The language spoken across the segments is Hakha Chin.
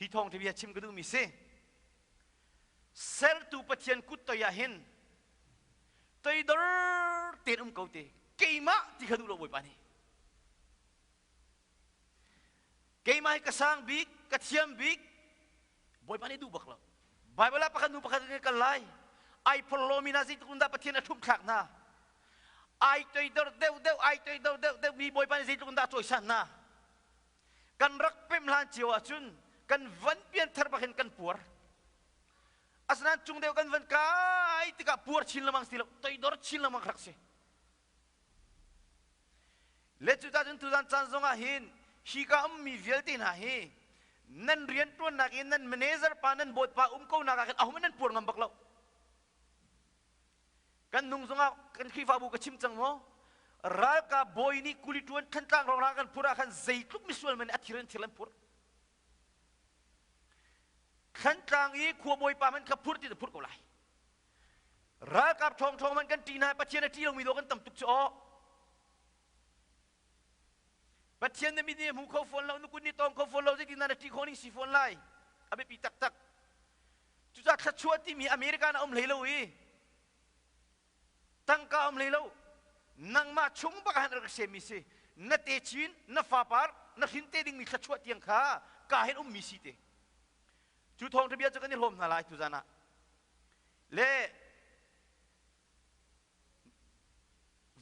Hi thawngṭha bia chim ka duhmi si. Sertu Pathian kut toi ah hin toidor tein um ko te keimah ti kha duh lo Bawipa nih. Keimah hi ka sang bik, ka thiam bik, Bawipa nih duh bak lo. Bible ah pakhat hnu pakhat in kal lai. Ai phorhlawmi hna zeitluk in dah Pathian a ṭhumh-thlak hna. Ai toidor deuh deuh, ai toidor deuh deuh mi Bawipa nih zeitluk in dah a cawisan hna. Kan rak pemh hlan cio ahcun kan van pianthar bak hin kan puar. Asinain cung deuh kan van kai tikah puar chin lengmang si lo, toidor chin lengmang rak si. Le cucah cun tuzan caan zongah hin hika ummi vialte hna hi nan rianṭuannak in nan manager pa nan bawipa um ko nak ah khin ahohmanh nan puar ngam bak lo. Kan nung zongah kan Khrihfabu ka chim cang maw? Ralkap bawi nih kuli ṭuan Thantlang rongrang kan phur ah khan zeitluk misual man a thir in thir an phur. Thantlang i khua bawipa hmanh kha phur ti phur ko lai. Ralkap ṭhawngṭhawng hmanh kan ṭih hna Pathian a ṭih lomi dawh kan tam tuk cu aw. Pathian na mit nih hmu kho fawn lo, na kut nih tawng kho fawn lo, zeitin dah na ṭih khawh ning si fawn lai? A biapi taktak. Cucaah thluachuah timi America na um hlei lo i tangka um hlei lo. Nangmah chung bak ah rak semmi si. Na techin, na fapar, na hrin te dingmi thluachuah tiang kha ka hin ummi si te. Cu thawngṭha bia cu kan i hlawm hna lai tuzan ah. Le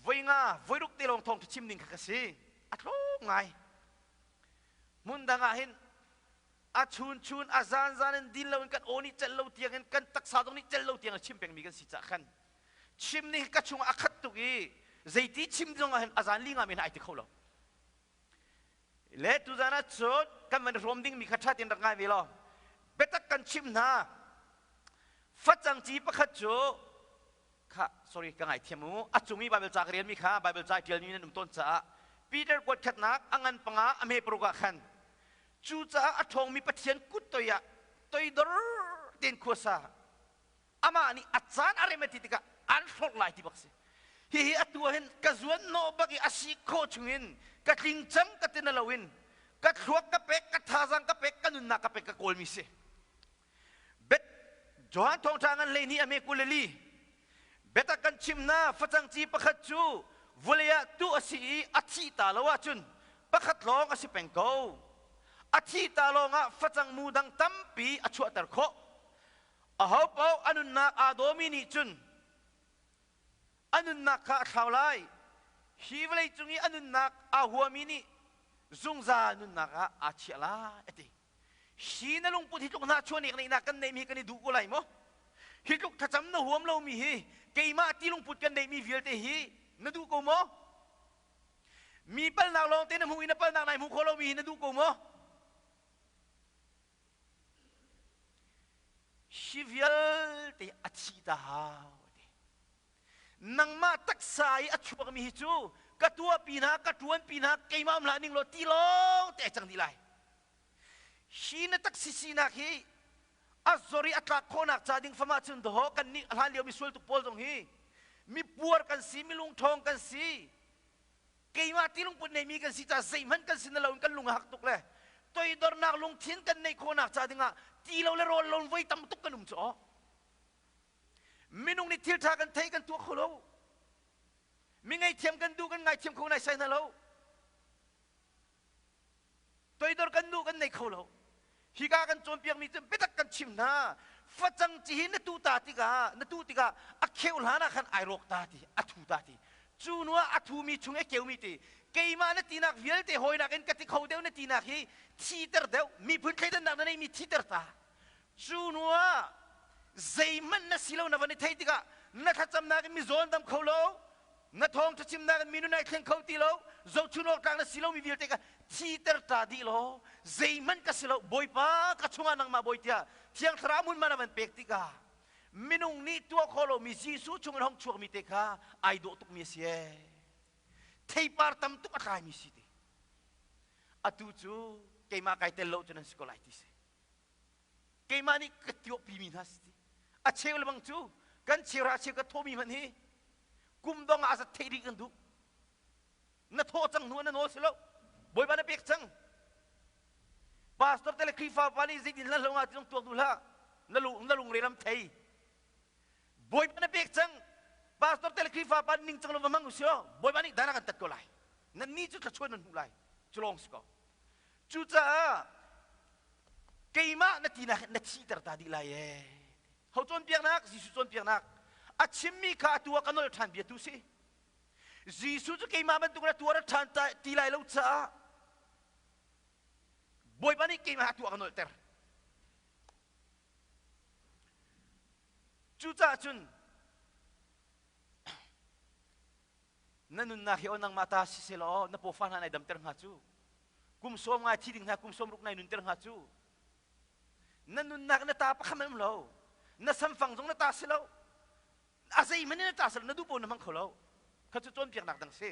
voi nga voi ruk te lawng thawngṭha chim ding kha ka si. A tlawm ngai. Hmun dang ah hin a chun chun a zan zan in din loin kan aw nih celh lo tiang in kan taksa zong nih celh lo tiang in chim pengmi kan si cah khan chim nih ka chungah a khat tuk i zeiti chim zong ah hin a zan li nga men ai ti kho lo. Le tuzan ah cun kan van hrawm dingmi kha ṭha tein rak ngai ve law biatak kan chimh hna. Facang ci pakhat cu kha sorry ka ngaithiam u a cung i Bible ca ka relmi kha Bible ca i ṭialmi nan um tawn caah Peter kuat khatnak a ngan panga a hme paruk ah khan cucaah a ṭhawngmi Pathian kut toi ah toidor tein khuasa amah nih a caan a rem a ti tikah an hlorh lai ti bak si hihi atu ah hin ka zuan nawh bak i a si khawh chungin ka tling cang ka ti na loin ka thluak ka pek ka thazang ka pek ka nunnak ka pek ka kawlmi si bet Johan thawngṭha ngan hlei hnih a hme 22 biatak kan chim hna facang ci pakhat cu vawlei ah tuh a si i a thih ta lo ahcun pakhat lawng a si peng ko a thih ta lawng ah facang mu dang tampi a chuahter khawh Ahopaoh a nunnak aa dawmi nih cun a nunnak kha a thlau lai. Hi vawleicung i a nunnak aa huami nih zungzal nunnak ah aa chiah lai, a ti. Hi na lungput hi tluk hna chuahnek neihnak kan neihmi kan i duh ko lai maw? Hi tluk thlacam na huam lomi hi keimah ti lungput kan neihmi vialte hi na duh ko maw? Mi palnak lawngte na hmuh i na palnak nai hmuh khawh lomi hi na duh ko maw? Hi vialte a thi ta hau a ti. Nangmah taksa i a chuakmi hi cu ka tuahpi hna, ka ṭuanpi hna, keimah um hlah ning law ti lawng te ai cang dih lai. Hi na taksi sinak hi a zor i a tlak khawhnak ca ding fam ahcun dawh kan nih hlan lio misual tuk pawl zong hi mi puar kan si, mi lungṭhawng kan si, keimah ti lungput neimi kan si caah zeihmanh kan si na loin kan lung a hak tuk le toidornak lungthin kan neih khawhnak ca dingah ti lo le rawl lo voi tam tuk kan um cu aw minung nih thil ṭha kan thei kan tuah kho lo mi ngaihthiam kan duh kan ngaithiam kho nai sai hna lo Toidor kan nu kan nei kho lo. Hika kan cawnpiakmi cu biatak kan chim hna. Facang ci hi na tu ta tikah na tu tikah a kheu hlan ah khan ai rawk ta ti, a thu ta ti. Cu nu ah a thumi chung i keumi ti keimah na tinak vialte hawinak in ka ti kho deuh na tinak hi thiter deuh miphun thleidannak na neimi thiter ta. Cu nu ah zeihmanh na si lo na van i thei tikah na thlacamnak in mi zawn dam kho lo na thawngṭha chimnak in mi nun ai thleng kho ti lo zohchun awk tlak na si lomi vialte kha thiter ta dih law zeihmanh ka si lo bawipa ka chungah nangmah bawi tiah thiang thlarau hmunhma na van pek tikah minung nih tuah khawh lomi Jesuh chungin hong chuakmi te kha ai dawh tukmi a si ee theipar tam tuk a tlaimi si ti atu cu keimah kai tel lo cu nan si ko lai ti si keimah nih ka tiawhpimi hna si ti a cheu le bang cu kan cheuhra cheu ka thawmi hmanh hi kum dong ah a zat theih rih kan duh na thawh cang hnu ah na nawl si lo bawipa na pek cang. Pastor te le Khrihfa pa nih zeitin hlan lo nga ti zong tuak duh hlah. Na lung na lungre lam thei. Bawipa na pek cang. Pastor te le Khrihfa pa ning cang lo va hmang u sih Bawipa nih dan a kan tat ko lai. Nan ni cu thluachuah nan hmuh lai. Cu lawng si ko. Cucaah keimah na tinak na thihter ta dih lai ee. Ho cawnpiaknak? Jesuh cawnpiaknak. A chimmi kha atu ah ka nolh ṭhan bia tu si. Jesuh cu keimah bantuk na tuar ṭhan ti lai lo caah Bawipa nih keimah atu ah ka nolhter. Cucaah cun na nunnak hi aw nangmah ta si selaw na pawfa hna nai damter hnga cu. Kum sawm ngai thi ding hna kum sawm ruk nai nunter hnga cu. Na nunnak na ta pakhat um lo. Na samfang zong na ta si lo. A zeihmanh in na ta si lo. Na duh paoh na hmang kho lo. Kha cu cawnpiaknak dang si.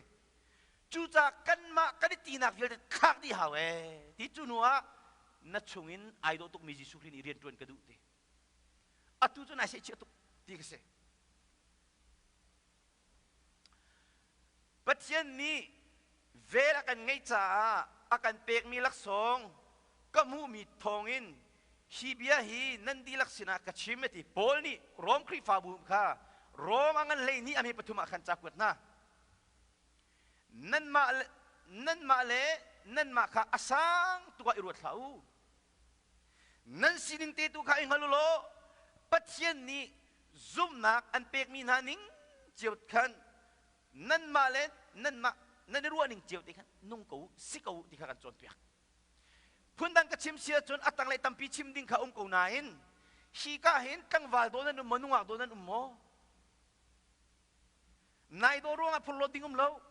Cucaah kanmah kan i tinak vialte thlak dih hau ee. Ti cu hnu ah na chungin ai dawh tukmi Jesuh Khrih nih rian ṭuan ka duh ti. Atu cu nai sehchiah tuk ti ka si. Pathian nih vel a kan ngeih caah a kan pekmi laksawng ka hmuhmi thawngin hi bia hi nan dihlak sinah ka chim a ti. Paul nih Rom Khrihfabu kha Rom a ngan 12 a hme pathum ah khan ca kuat hna. Nanmah le nanmah le nanmah kha a sang tuk ah i ruat hlah u. Nan sining te tu kha i hngal u law Pathian nih zumhnak an pekmi hna ning cio khan nanmah le nanmah nan i ruah ning cio te khan nung ko u, si ko u ti kha kan cawnpiak. Phundang ka chim si ahcun a tanglei tampi chim ding kha um ko nain hi ka hin tlangval daw nan um maw nungak daw nan um maw? Nai daw ruangah phurhlawt ding um lo.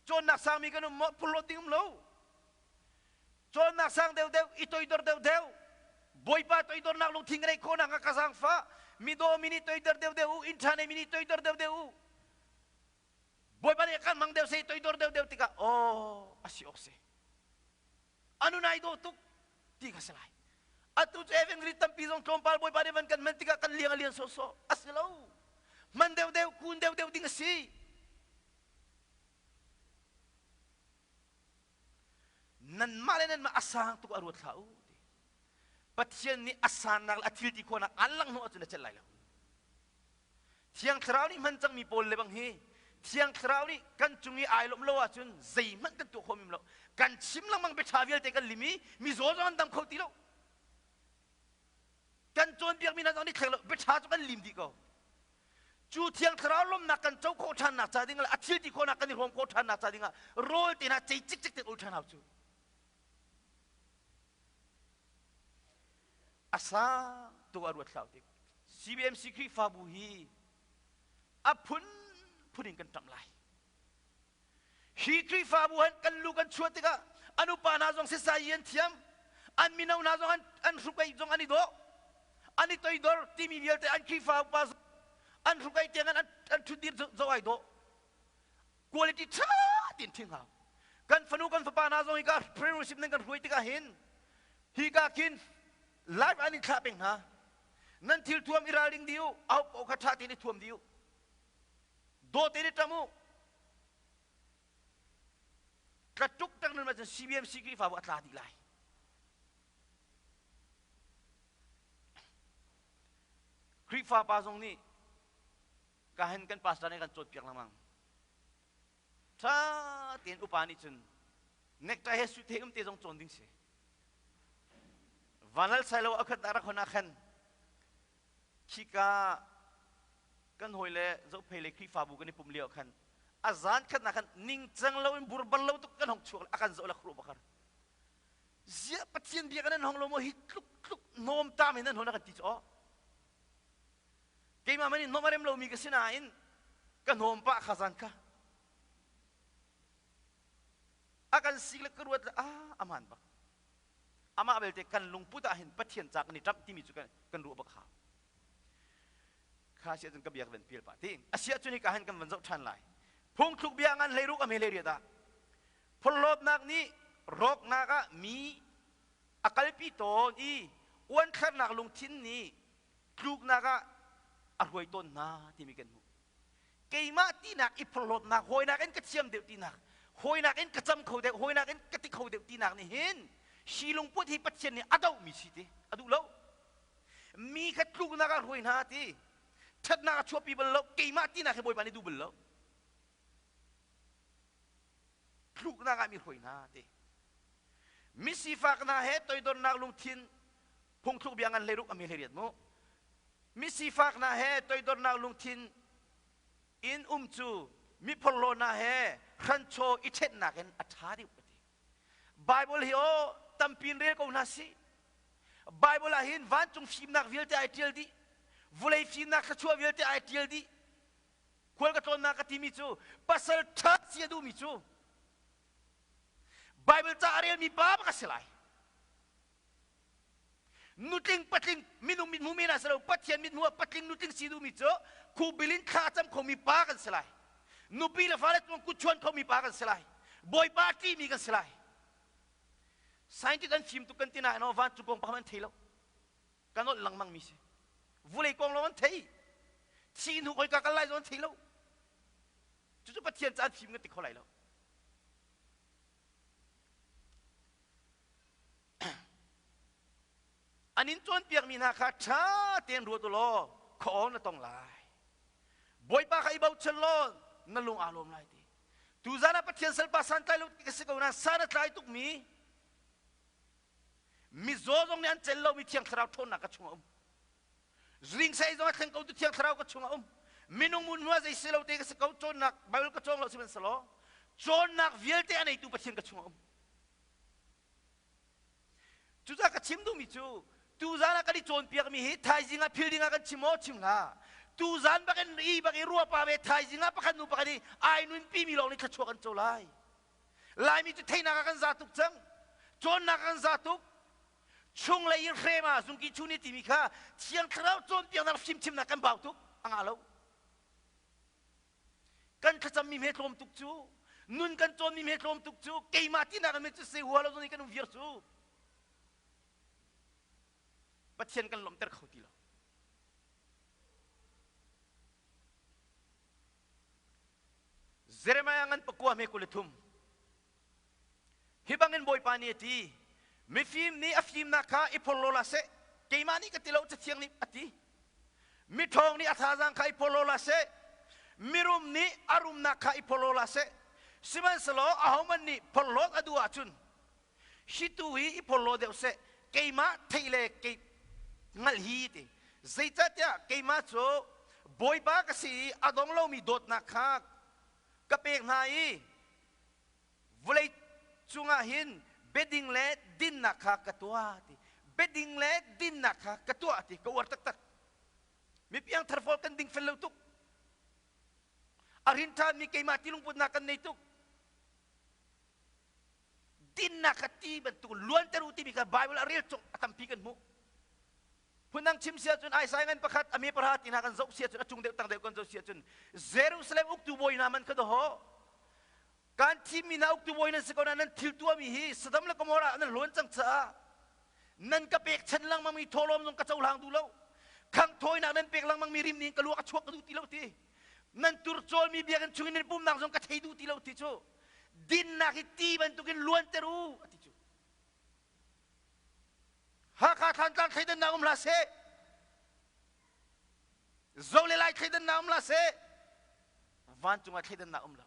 Cawnnak sangmi kan um maw? Phurhlawt ding um lo. Cawnnak sang deuhdeuh, i toidor deuhdeuh, Bawipa toidornak lungthin ka neih khawhnak hnga ka zaangfah. Midaw mi nih toidor deuhdeuh u, inn ṭha nei mi nih toidor deuhdeuh u. Bawipa nih kan hmang deuh seh toidor deuhdeuh tikah aw a si awk si. Anu nai dawh tuk ti kha si lai. Atu cu evangelist tampi zong tlawmpal Bawipa nih van kan hman tikah kan liang a lian sawhsawh. A si lo. Hman deuhdeuh, kun deuhdeuh ding a si. Nanmah le nanmah a sang tuk a ruat hlah u ti. Pathian nih a sannak le a thil ti khawhnak an langh hnawh ahcun na celh lai lo. Thiang Thlarau nih hman cangmi pawl le bang hi Thiang Thlarau nih kan cung i ai lawmh lo ahcun zeihmanh kan tuah khawh lo. Kan chim lengmang biaṭha vialte kan lim i mizaw zong an dam kho ti lo. Kan cawnpiakmi hna zong nih thleng lo biaṭha cu kan lim dih ko. Cu Thiang Thlarau lawmhnak kan co khawh ṭhannak ca ding le a thil ti khawhnak kan i hrawm khawh ṭhannak ca dingah rawl te hna cei cikcek tein ul ṭhan hau cu. A sang tuk a ruat hlau tik. CBMC Khrihfabu hi a phunphun in kan ṭamh lai. Hi Khrihfabu han kan lu kan chuah tikah an upa hna zong sisai an thiam, an mino hna zong an, an hrukaih zong an i dawh, an i toidor timi vialte an Khrihfa upa an hrukaih tiang an, an ṭhutdir zoh ai dawh. Quality ṭha tiin ṭhing hau. Kan fanu kan fapa hna zong hika prayer nan kan hruai tikah hin hika khin live an in thlah peng hna. Nan thil thuam i ralring dih u, au paoh kha ṭha tein i thuam dih u. Daw tein i ṭam u. Tlatuk tak nun ahcun CBMC Khrihfabu a tla dih lai. Khrihfa pa zong nih kahin kan pastor nih kan cawnpiak lengmang. Ṭha tein upa nih cun necktie he suit he um te zong cawn ding si. Vanlal sailo a khat rak hon ah khan khika kan hawi le zohphei le Khrihfabu kan i pum lio khan a zan khatnak khan ningcang lo in burban lo tuk kan hong chuak a kan zoh la khru bakar ziah Pathian bia kan hong lo maw hi tluk tluk nom tam in nan hon kan ti chu keimah mani nom a rem lomi ka si nain ka hnawm pah kha zan kha a kan sik le ka ruat le a aman bak Amah belte kan lungput ah hin Pathian ca kan i ṭamh timi cu kan ruah bak hau. Kha si ahcun ka biak van pial pah ti. A si ahcun hika hin kan van zoh ṭhan lai. Phungthluk bia ngan 16 a hme 18 ah phorhlawtnak nih rawknak ah mi a kalpi tawn i uanthlarnak lungthin nih tluknak ah a hruai tawn hna timi kan hmuh. Keimah tinak i phorhlawtnak hawinak in ka thiam deuh tinak hawinak in ka cam kho deuh hawinak in ka ti kho deuh tinak nih hin. Hi lungput hi Pathian nih a dohmi si ti a duh lo. Mi kha tluknak ah hruai hna ti. Ṭhatnak a chuahpi bal lo. Keimah tinak hi Bawipa nih duh bal lo. Tluknak ah mi hruai hna ti. Misifak hna he toidornak lungthin phungthluk bia ngan hleiruk a mi hleiriat mu. Misifak hna he toidornak lungthin in um cu mi phorhlawnak he hranchaw i ṭhenhnak in a ṭha deuh a ti. Bible hi aw tampi in rel ko hna sih. Bible ah hin vancung fimnak vialte ai ṭial dih. Vulei fimnak thluachuah vialte ai ṭial dih. Khual ka tlawnnak ka timi cu pasal ṭha si a duhmi cu Bible ca a relmi pa bak a si lai. Nutling patling minung mithmuh men ah si lo Pathian mithmuh ah patling nutling si duhmi cu khubil in thla cam khomi pa kan si lai. Nupi le fale cung kut chuan khomi pa kan si lai. Bawipa a ṭihmi kan si lai. Scientist an fim tuk kan ti nain aw vancung kong pakhat an thei lo. Kan olh lengmang mi si. Vulei kong lawng an thei. Thi hnu khoi ka kal lai zong an thei lo. Cucu Pathian ca an fim kan ti kho lai lo. An in cawnpiakmi hna kha ṭha tein ruat u law khuaawng na tong lai. Bawipa kha i bochan law na lung aa lawm lai ti. Tuzan ah Pathian salpa santlai lo ti ka si ko na san a tlai tukmi mizaw zong nih an cel lomi Thiang Thlarau ṭhawnnak ka chungah um. Zringsei zong a thleng ko tu Thiang Thlarau ka chungah um. Minung mun hnu ah zei si lo te ka si ko cawnnak Bible ka cawng lo sihmanhsehlaw cawnnak vialte a neitu Pathian ka chungah um. Cucaah ka chim duhmi cu tuzan ah kan i cawnpiakmi hi thaizing ah phil ding ah kan chim maw chim hlah. Tuzan bak in i bak i ruapa ve thaizing ah pakhat nu pakhat i ai nunpimi lawng nih thluachuah kan co lai. Laimi cu theihnak ah kan za tuk cang. Cawnnak ah kan za tuk. Chunglei in hrema zungki chu ni timi kha Thiang Thlarau cawnpiaknak fimchimnak kan bau tuk a ngah lo. Kan thlacammi hme tlawm tuk cu nun kan cawnmi hme tlawm tuk cu keimah tinak in cu se hua lo zong kan um viar cu Pathian kan lawmhter kho ti lo. Jeremiah ngan pakua hme 23 Hi bangin Bawipa nih a ti, mifim nih a fimnak kha i phorhlaw hlah seh, keimah nih ka ti lo, Cathiang nih a ti. Miṭhawng nih a thazaang kha i phorhlaw hlah seh, mirum nih a rumnak kha i phorhlaw hlah seh. Sihmanhsehlaw ahohmanh nih phorhlawt a duh ahcun hi tu hi i phorhlaw deuh seh, keimah theih le kei hngalh hi ti. Zeicahtiah keimah cu Bawipa ka si i a dong lomi dawtnak kha ka pek hna i vawlei cungah hin biading le dinnak kha ka tuah ti biading le dinnak kha ka tuah ti ka uar taktak mi piangthar fawl kan ding fel lo tuk a rin ṭhanmi keimah ti lungputnak kan nei tuk dinnak kha ti bantuk luanter u timi kha Bible a rel cung a tampi kan hmuh Phundang chim si ahcun Isaiah ngan pakhat a mi pahra ti hna kan zoh si ahcun a cung deuh tang deuh kan zoh si ahcun Jerusalem uktu bawi hna man kha daw kan thimmi hna uktu bawi nan si ko na nan thil tuahmi hi Sodom le Gomorrah nan hluan cang caah nan ka pek chan lengmang mi thawhlawm zong ka cohlang duh lo khang thawinak nan pek lengmang mi rim ning ka luak a chuak ka duh ti lo ti nan tur cawlmi biakinn chungin nan pumnak zong ka thei duh ti lo ti cu dinnak hi ti bantukin luanter u ati cu Hakha Thlantlang thleidannak um hlah seh. Zo le Lai thleidannak um hlah seh. Vancung ah thleidannak um lo.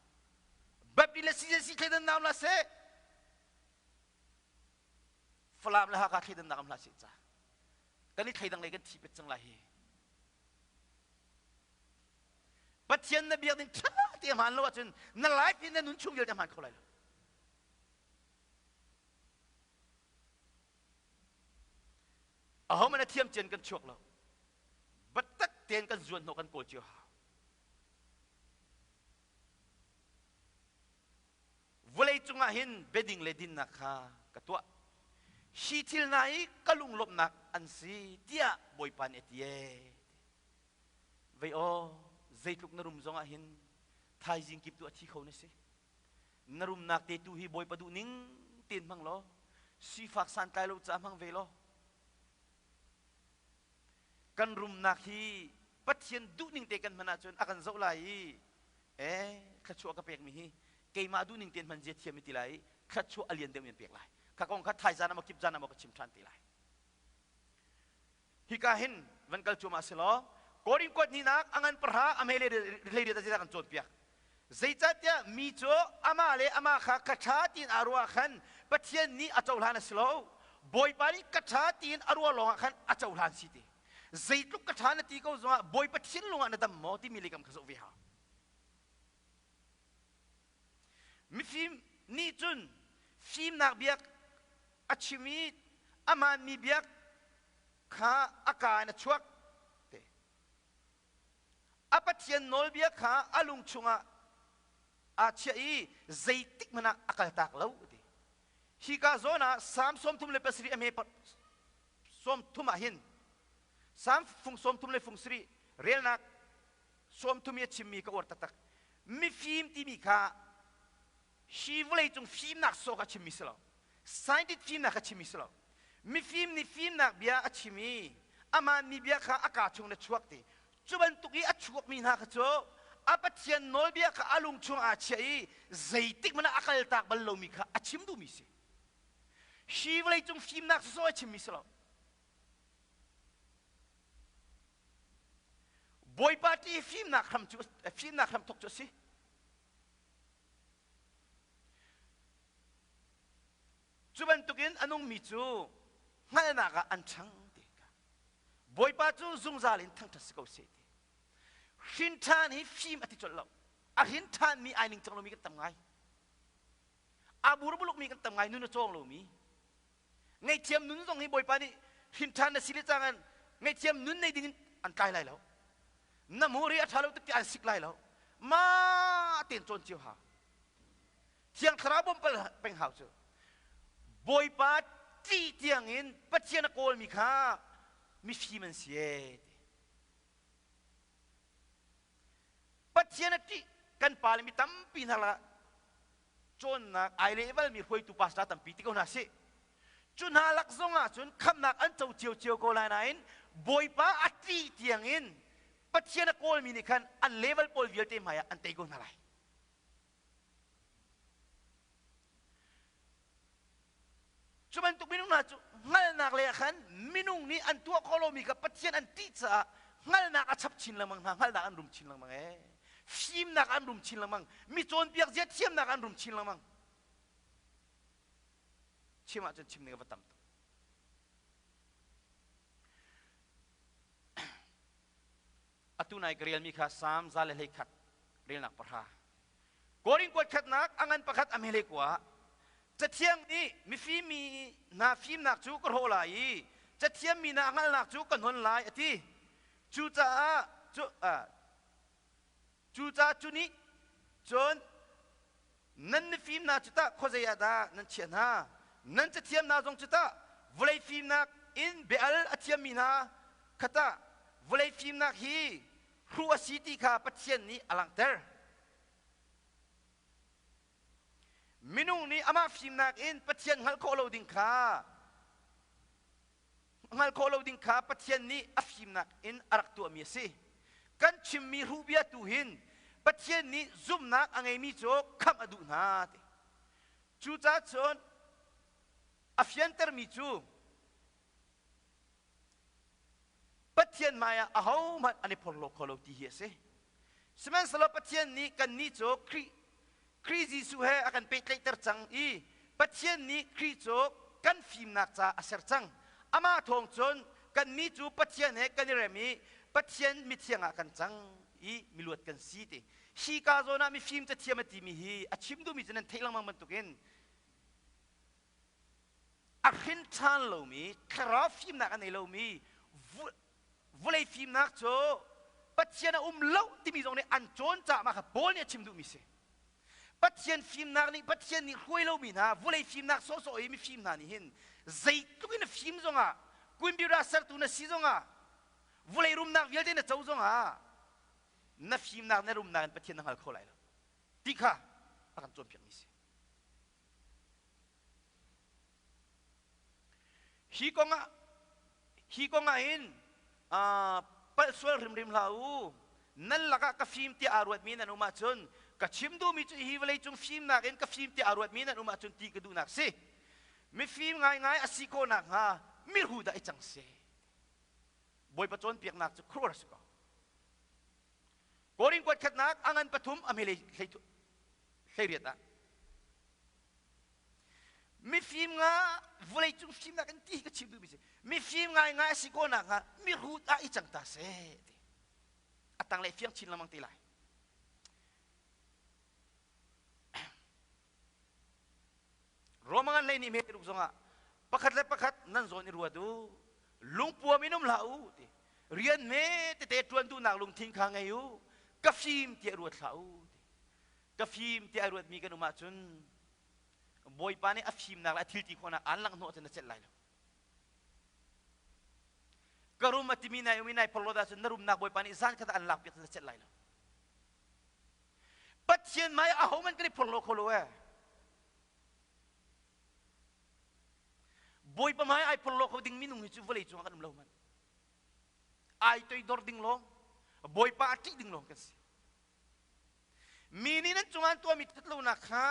Baptist le CJC thleidannak um hlah seh. Falam le Hakha thleidannak um hlah seh ca. Kan i thleidang lei kan thi pet cang lai hi. Pathian na biak ding ṭha te hmaan lo ahcun na life hi na nun chung vialte hmaan kho lai lo. Ahohmanh a thiam cian kan chuak lo. Biatak tein kan zuan hnawh kan kawl cio hau. Vawlei cungah hin biading le dinnak kha ka tuah. Hi thil hna hi ka lunglawmhnak an si tiah Bawipa nih a ti ee. Vei aw, zeitluk na rum zongah hin thaizing kip tu a thi kho na si. Na rumnak te tu hi Bawipa duh ning tein hmang law sifak santlai lo ca hmang ve law kan rumnak hi Pathian duh ning te kan hman ahcun a kan zoh lai i eh thluachuah ka pekmi hi keimah duh ning tein hman zia thiam i ti lai i thluachuah a lian deuh in pek lai. Kha kong kha thaizan ah maw kip zan ah maw ka chim ṭhan te lai. Hika hin van kal cuahmah si law Korin kuat hninak a ngan pahra a hme le hleiriat ah zeidah kan cawnpiak? Zeicahtiah mi cu amah le amah kha ka ṭha tiin aa ruah ah khan Pathian nih a cohlan a si lo. Bawipa nih ka ṭha tiin a ruah lawngah khan a cohlan si ti. Zeitluk ka ṭha na ti ko zongah Bawipa thinlung ah na dam maw timi lei kam kha zoh ve hau. Mifim nih cun fimnak biak a chim i a hmaanmi biak kha a kaa in a chuak te. A Pathian nawlbia kha a lung chungah aa chiah i zeitik hmanh ah a kaltak lo ti. Hika zawn ah Salm 37 a hme 30 ah hin Salm fung 30 le fung sarih relnak 30 i a chimmi ka uar taktak. Mifim timi kha hi vawleicung fimnak sawk a chimmi si lo. Scientist fimnak a chimmi si lo. Mifim nih fimnak bia a chim i amah mi bia kha a kaa chung na chuak ti. Cu bantuk i a chuakmi hna kha cu a Pathian nawlbia kha a lung chung aa chiah i zeitik hmanh ah a kaltak bal lomi kha a chim duhmi si. Hi vawleicung fimnak sawsawh a chimmi si lo. Bawipa ti fimnak hram cu fimnak hram thawk cu a si. Cu bantukin a nungmi cu hngalhnak ah an ṭhang ti kha. Bawipa cu zungzal in thangṭhat si ko seh ti. Hrin ṭhan hi fim a ti colh lo. A hrin ṭhanmi ai ning cang lomi kan tam ngai. A burbulukmi kan tam ngai nun a cawng lomi. Ngaihthiam nun zong hi Bawipa nih hrin ṭhan na si le cang in ngaihthiam nun nei ding in an tlai lai lo. Na hmur hi a ṭha lo tuk ti an sik lai lo. Ma tein cawn cio hau. Thiang Thlarau bawmh peng hau cu. Bawipa ṭih tiang in Pathian a kawlmi kha mifim an si ee ti. Pathian a ṭih kan pa le mi tampi hna lakah cawnnak ai levalmi hruaitu pastor tampi ti ko hna sih. Cu hna lak zong ah cun khamhnak an co ciocio ko lai nain Bawipa a ṭih tiang in Pathian a kawlmi nih khan an level pawl vialte hmai ah an tei ko hna lai. Cu bantuk minung hna cu hngalhnak lei ah khan minung nih an tuah khawh lomi kha Pathian an ṭih caah hngalhnak a chap chin lengmang hna, hngalhnak an rum chin lengmang ee. Fimnak an rum chin lengmang, mi cawnpiak zia thiamnak an rum chin lengmang. Chim ahcun chim ning a va tam tuk. Atu nai ka relmi kha Salm 121 relnak pahra. Korin kuat khatnak a ngan pakhat a hmele kua Cathiang nih mifim mi hna fimnak cu ka hrawh lai i cathiam mi hna hngalhnak cu ka hnon lai a ti. Cucaah cu cucaah cu nih cun nan mifim hna cu tah khuazei ah dah nan chiah hna? Nan cathiam hna zong cu tah vawlei fimnak in bia-al a thiammi hna kha tah vawlei fimnak hi hruh a si ti kha Pathian nih a langhter. Minung nih amah fimnak in Pathian hngalh khawh lo ding kha hngalh khawh lo ding kha Pathian nih a fimnak in a rak tuahmi a si. Kan chimmi hruh bia tu hin Pathian nih zumhnak a ngeimi cu khamh a duh hna ti. Cucaah cun a fiantermi cu Pathian hmaiah ahohmanh an i phorhlaw kho lo ti hi a si. Sihmanhsehlaw Pathian nih kannih cu Khrih Khrih Jesuh he a kan pehtlaihter cang i Pathian nih Khrih cu kan fimnak caah a ser cang. Amah thawng cun kannih cu Pathian he kan i rem i Pathian mithiang ah kan cang i miluat kan si ti. Hi ka zawn ah mifim cathiam a timi hi a chim duhmi cu nan theih lengmang bantukin a hrin ṭhan lomi thlarau fimnak a nei lomi vawlei fimnak cu Pathian a um lo timi zong nih an cawn caah mah kha Paul nih a chim duhmi si. Pathian fimnak nih Pathian nih hruai lomi hna vawlei fimnak sawhsawh i mifim hna nih hin zeitluk in a fim zongah kuimbira sertu na si zongah vawlei rumnak vialte na co zongah na fimnak na rumnak in Pathian na hngal kho lai lo ti kha a kan cawnpiakmi si. Hi kongah hi kongah hin palh sual hrimhrim hlah u. Nan lakah ka fim tiah aa ruatmi nan um ahcun ka chim duhmi cu hi vawleicung fimnak in ka fim tiah aa ruatmi nan um ahcun ti ka duhnak si. Mifim ngaingai a si khawh nakhnga miru dah i cang seh. Bawipa cawnpiaknak cu khuaruahhar a si ko. Korin kuat khatnak a ngan pathum a hmelei 18 ah mifim nga vawleicung fimnak in ti hi ka chim duhmi si mifim ngaingai a si khawh nakhnga mihrut ah i cang ta seh ti a tanglei fiang chin lengmang te lai. Roma ngan lei nih hme ruk zongah pakhat le pakhat nan zawn i ruat u lungpuam in um hlah u ti rian hme tete ṭuan duhnak lungthin kha ngei u ka fim tiah ruat hlah u ti ka fim tiah ruatmi kan um ahcun Bawipa nih a fimnak le a thil ti khawhnak aan langh hnawh cun na celh lai lo ka rum a timi nai um i nai phorhlawt ahcun na rumnak Bawipa nih zan khat ah an lakpiak cun na celh lai lo Pathian hmai ahohmanh kan i phorhlaw kho lo ee. Bawipa hmai ai phorhlaw kho ding minung hi cu vawlei cungah kan um lo man. Ai toidor ding lawng, Bawipa a ṭih ding lawng kan si. Mi nih nan cungah an tuahmi ṭhatlonak kha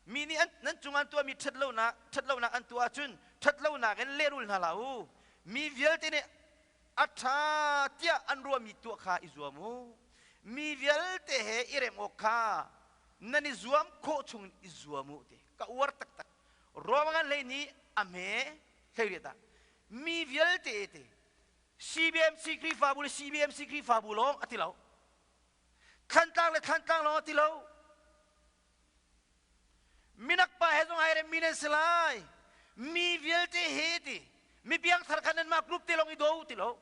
mi nih nan cungah an tuahmi ṭhatlonak ṭhatlonak an tuah ahcun ṭhatlonak in lehrul hna hlah u. Mi vialte nih a ṭha tiah an ruahmi tuah kha i zuam u. Mi vialte he i rem awk kha nan i zuam khawh chung i zuam u ti ka uar taktak. Rom ngan hlei nih a hme 18 ah mi vialte ti CBMC Khrihfabu le CBMC Khrihfabu lawng a ti lo. Thlantlang le Thlantlang lawng a ti lo. Minak pa he zong ai remmi nan si lai. Mi vialte he ti. Mi piangthar kha nanmah group te lawng i do ti lo.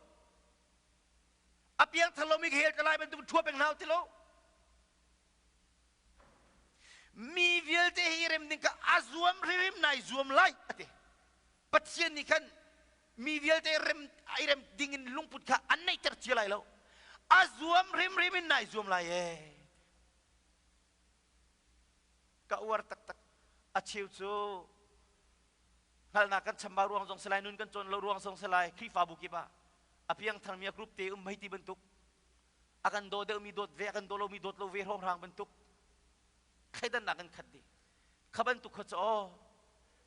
A piangthar lomi hel ka lai bantuk ṭhua peng hna ti lo. Mi vialte hi rem ding kha a zuam hrimhrim nai zuam lai a ti. Pathian nih khan mi vialte rem ai rem ding in lungput kha an neihter cia lai lo. A zuam hrimhrim in nai zuam lai ee. Ka uar taktak. A cheu cu hngalhnak kan chambau ruang zong si lai, nun kan cawn lo ruang zong si lai, Khrihfabu kip ah a piangtharmi a group te um hei ti bantuk a kan daw deuhmi dawt ve, a kan daw lomi dawt lo ve hrawnghrang bantuk thleidannak kan khat dih. Kha bantuk kha cu aw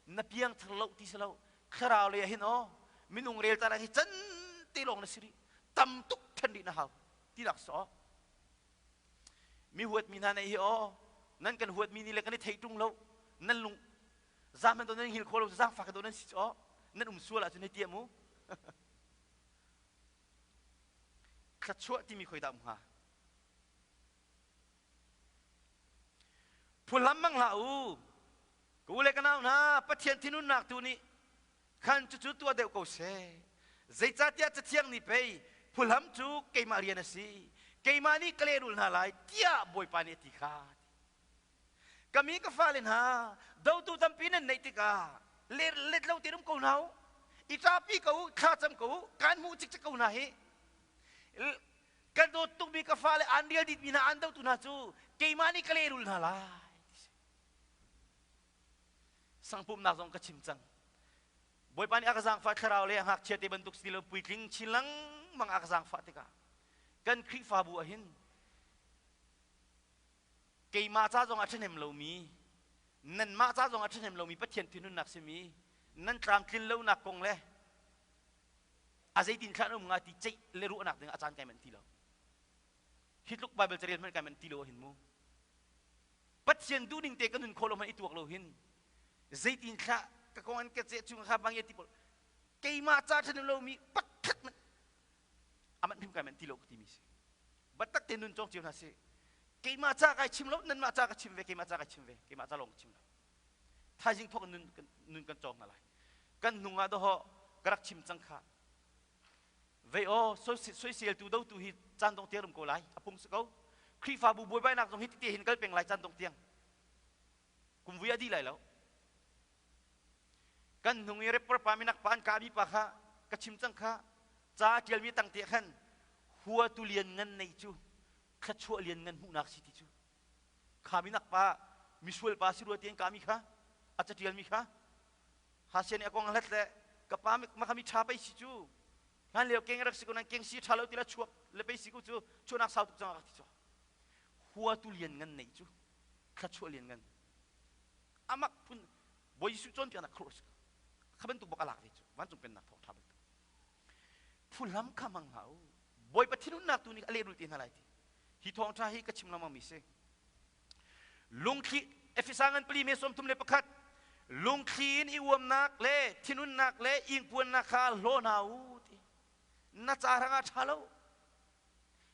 na piangthar lo ti si lo thlarau lei ah hin aw minung rel ta hi can te lawng na si rih tam tuk ṭhen rih na hau ti nak si aw Mi huatmi hna nih hi aw nan kan huatmi ni le kan i thei ṭung lo nan lung zaam do nan hil kho lo zaangfak do nan si aw nan um sual ahcun hei tiam u thluachuah timi khoi dah um hnga phuhlam mang hlah u ka u le ka nau hna Pathian thinhunnak tu nih Khan cucu tuah deuh ko seh. Zeicahtiah Cathiang nih pei phuhlam cu keimah rian a si, keimah nih ka lehrul hna lai tiah Bawipa nih a ti kha. Ka mi ka fale hna, dotu tampi nan neih tikah let lo tein um ko hna u. I ṭapi ko u, thlacam ko u, kaan hmuh cikcek ko hna hi. Ka dawt tukmi ka fale aan rial ditmi hna, aan dotu hna cu keimah nih ka lehrul hna lai. Sangpumnak zong ka chim cang. Bawipa nih a ka zaangfah thlarau le a ngakchia te bantuk si lo puitling chin lengmang a ka zaangfah tikah kan Khrihfabu ah hin keimah ca zong a ṭhahnem lomi nanmah ca zong a ṭhahnem lomi Pathian thinhunnak simi nan tlamtlin lonak kong le a zeitin thlah um nga ti ceih le ruahnak ding a caan kai manh ti lo. Hi tluk Bible carel hmanh kai manh ti lo hin mu. Pathian duhning te ka nun khawh lo hmanh i tuak lo hin zeitin thlah ka kong an ka ceh chung kha bang ti pawl keimah ca ṭhan lomi pakhat man aman hrim kai man ti lo ka timi si batak te nun cawng cio hna si keimah ca kai chim lo nanmah ca ka chim ve keimah ca ka chim ve keimah ca lawng ka chim lo thaizing thawk nun nun kan cawng hna lai kan hnung ah doho ka rak chim cang kha Vei aw soiseltu dotu hi caan dong tiang um ko lai a phung si ko Khrihfabu buaibainak zong hi tite hin kal peng lai caan dong tiang kum vui a dih lai lo kan hnung i rapper pa minak pa an kahmi pa kha ka chim cang kha ca ṭialmi tang te khan huatu lian ngan nei cu thluachuah lian ngan hmuhnak si ti cu kha minak pa misual pa si rua ti an kahmi kha a caṭialmi kha Hasian nih a kong a hlat le ka pa maka mi ṭha pei si cu hlan lio keng rak si ko nan keng si ṭha lo ti la chuak le pei si ko cu chuahnak sau tuk cang a ti cu huatu lian ngan nei cu thluachuah lian ngan amak phun. Bawi Jesuh cawnpiaknak khuaruah si ko. Kha bantuk bak a lak ve cu. Vancung pennak thawngṭha bantuk. Phuhlam kha hmang hlah u. Bawipa thinhunnak tu nih a lehrul te hna lai ti. Hi thawngṭha hi ka chim lengmang mi si. Lungthli Efesa ngan pali me 31 lungthli in i uamnak le thinhunnak le ingpuannak kha hlaw hna u ti. Na ca hrang ah ṭha lo.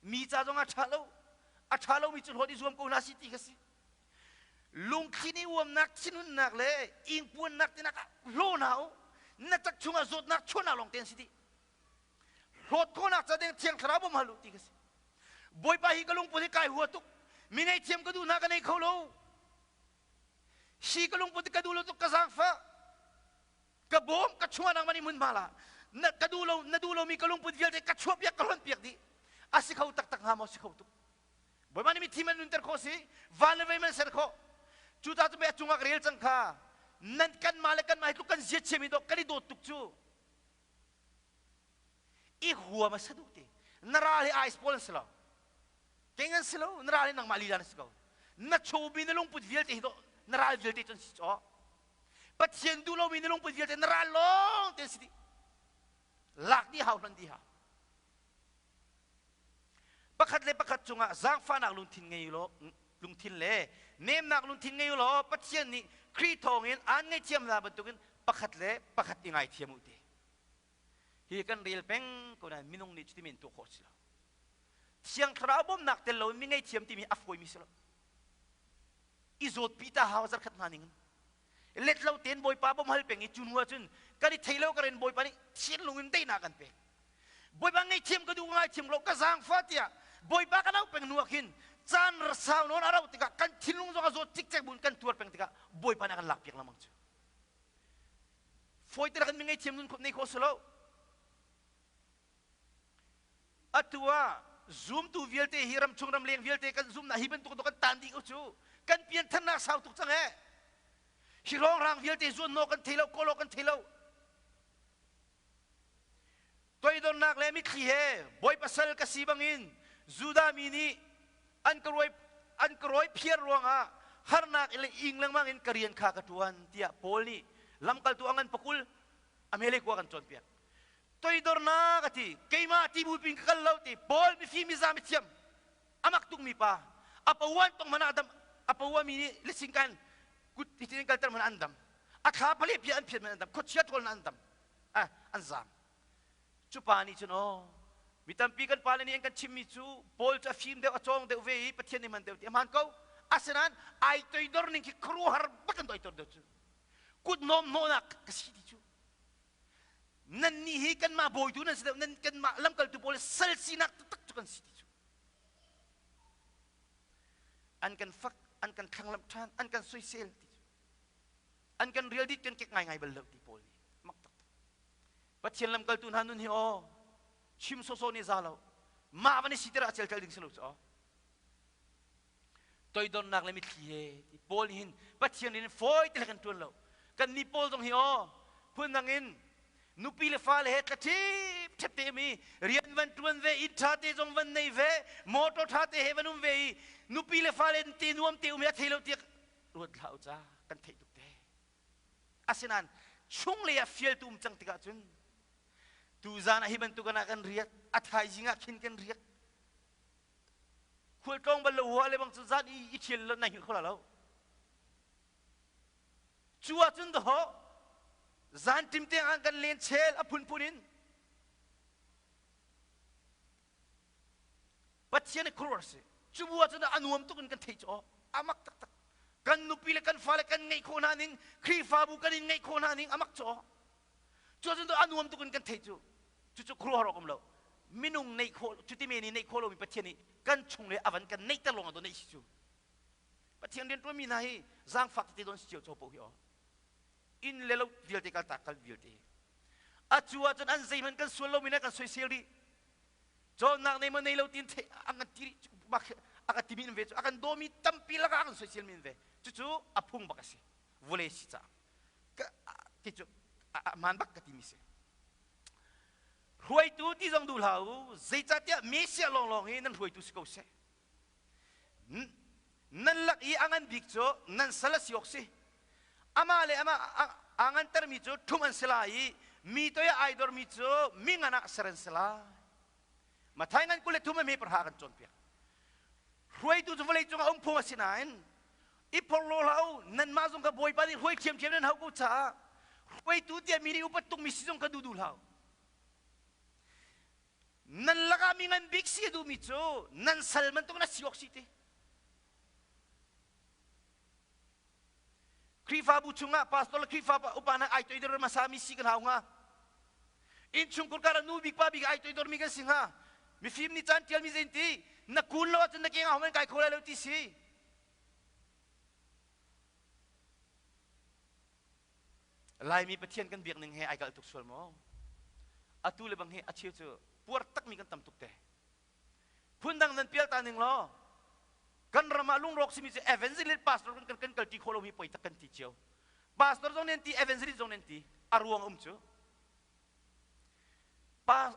Mi ca zong ah ṭha lo. A ṭha lomi cu hlawt i zuam ko hna si ti kha si. Lungthli nih uamnak, thinhunnak le ingpuannak tinak ah hlaw hna u. Na tak chungah zawtnak chuahnak lawng te an si dih. Hlawt khawhnak ca ding Thiang Thlarau bawm hal u ti ka si. Bawipa hi ka lungput hi kai hua tuk. Mi ngaihthiam ka duh hna ka nei kho lo. Hi ka lungput hi ka duh lo tuk ka zaangfah. Ka bawm ka chungah nangmah nih hmunhma la. Na ka duh lo na duh lomi ka lungput vialte ka chuah piak ka hlonh piak dih. A si kho taktak hnga maw si kho tuk. Bawipa nih mithi man nunter khawh si, van le vei man ser khawh. Cucaah cu pei a cungah ka rel cang kha. Nan kanmah le kanmah hi tluk kan zia chiami dawh kan i dawt tuk cu. I huam a sa duh ti. Na ral hi ice pawl an si lo. Keng an si lo. Na ral hi nangmah lila na si ko. Na chawmi na lungput vialte hi dawh na ral vialte cu an si caw. Pathian duh lomi na lungput vialte na ral lawng te an si dih. Lak dih hau hlonh dih hau. Pakhat le pakhat cungah zaangfahnak lungthin ngei law lungthin le nemnak lungthin ngei law Pathian nih Khrih thawngin aan ngaihthiam hna bantukin pakhat le pakhat i ngaithiam u ti. Hi kan rel peng ko nain minung nih cuti men tuah khawh si lo. Thiang Thlarau bawmhnak tel loin mi ngaihthiam timi a fawimi si lo. I zawtpi ta hau zarkhat hna ning in. Let lo tein Bawipa bawm hal peng i cu hnu ahcun kan i thei lo ka ren Bawipa nih thinlung in daihnak kan pek. Bawipa ngaihthiam ka duh ngaithiam lo ka zaangfah tiah Bawipa kan auh peng hnu ah khin caan sau nawn a rauh tikah kan thinlung zong a zawt cikcek buin kan tuar peng tikah Bawipa nih a kan lakpiak lengmang cu. Fawi te kan mi ngaihthiam nun nei khawh si lo. Atu ah zumtu vialte hi ramchung ramleng vialte kan zumnak hi bantuk kan tan dih ko cu. Kan pianthannak sau tuk cang eh. Hi rongrang vialte zuan naw kan thei lo, kawlaw kan thei lo. Toidornak le mitthli he bawipa sal ka si bangin Judah mi nih an ka rawi an ka rawi phiar ruangah harnak le ing lengmang in ka rian kha ka ṭuan tiah Paul nih lamkaltu a ngan pakul a hmelei kua kan cawnpiak. Toidornak a ti keimah ti bu pin ka kal lo ti Paul mifim miza mithiam amak tukmi pa a pawan tong hmanh ah dam a pawa mi nih lisingkan kut hitin kalter hmanh an dam a thla pale pia an phiat hmanh an dam khuachia ṭhawl an dam an zaam cu pa nih cun aw mi tampi kan pale nih an kan chimmi cu Paul cu a fim deuh a cawng deuh ve i Pathian nih hman deuh ti a hmaan ko asinain ai toidor ning khi khuaruahhar bak an toidor deuh cu kut nawm hnawhnak ka si ti cu nan nih hi kanmah bawitu nan si deuh nan kanmah lamkaltu pawl sal sinak taktak cu kan si ti cu an kan fak an kan thlanglamh ṭhan an kan soisel ti cu an kan rial dit kan kek ngaingai bal lo ti pawl nih mak taktak Pathian lamkaltu hna nun hi aw chim sawsawh nih za lo mah van i siter ah celtel ding si lo cu aw toidornak le mitthli he ti Paul nih hin Pathian in fawi te kan ṭuan lo kan ni Paul zong hi aw phundang in nupi le fale he tla ṭhip ṭhep te mi rian van ṭuan ve inn ṭha te zong van nei ve motor ṭha te he van um ve i nupi le fale te nuam te um hi a thei lo tiah ruat hlah u ca kan theih tuk te asinain chunglei ah fialtu um cang tikah cun tuzan ah hi bantuk ah kan riak a thaizing ah khin kan riak khualtlawng bal lo hua le bang cu zan i i thial lo na hngilh kho la lo cu ah cun daho zan tim te ah kan len chel a phunphun in Pathian i khuaruah si. Cu bu ahcun a nuam tuk in kan theih cu aw. A mak taktak. Kan nupi le kan fale kan ngeih khawh hna ning, Khrihfabu kan in ngeih khawh hna ning a mak cu aw. Cu ahcun a nuam tuk in kan theih cu. Cucu khuaruahhar awk um lo. Minung neih khawh, cuti men i neih khawh lomi Pathian nih kan chung le a van kan neihter lawng ah daw neih si cu. Pathian rianṭuanmi hna hi zaangfak tete dawn si cio cho paoh hi aw. Inn le lo vialte kaltak kal vialte. A cu ahcun an zeihmanh kan sual lomi na kan soisel rih. Cawnnak nei maw nei lo tiin theih a kan ti a kan timi in ve cu a kan dawmi tampi lakah a kan soisel mi in ve cucu a phung bak a si vawlei si caah ti cu a hmaan bak ka timi si hruaitu ti zong duh hlah u zeicahtiah Messiah lawnglawng hi nan hruaitu si ko seh nan lak i a ngan bik cu nan sal a si awk si. Amah le amah aa ngantermi cu ṭhum an si lai i mi toi ah ai dormi cu mi ngan ah ser an si lai. Mathai ngan 23 a hme pahra kan cawnpiak. Hruaitu cu vawlei cungah um phung a si nain i phorhlaw hlah u nanmah zong kha Bawipa nih hruai ṭhiamṭhiam nan hau ko caah hruaitu tiah mi nih upat tukmi si zong kha duh duh hlah u. Nan lakah mi ngan bik si a duhmi cu nan sal bantuk na si awk si ti. Khrihfabu chungah pastor le Khrihfa upa hna ai toidor hmasa mi si kan hau hnga. Innchungkhur kar ah nu bik pa bik ai toidor mi kan si hnga. Mifim nih caan tial mi zein ti na kun lo ahcun na keng ah hom kai kho lai lo ti si. Laimi Pathian kan biak ning he ai kalh tuk sual maw? Atu le bang hi a cheu cu puar takmi kan tam tuk te. Phundang nan pial ta ning law kan ram ah lungrawk simi cu evangelist pastor kan kan kalti khawh lomi poi tak kan ti cio. Pastor zong nan ti evangelist zong nan ti a ruang um cu pa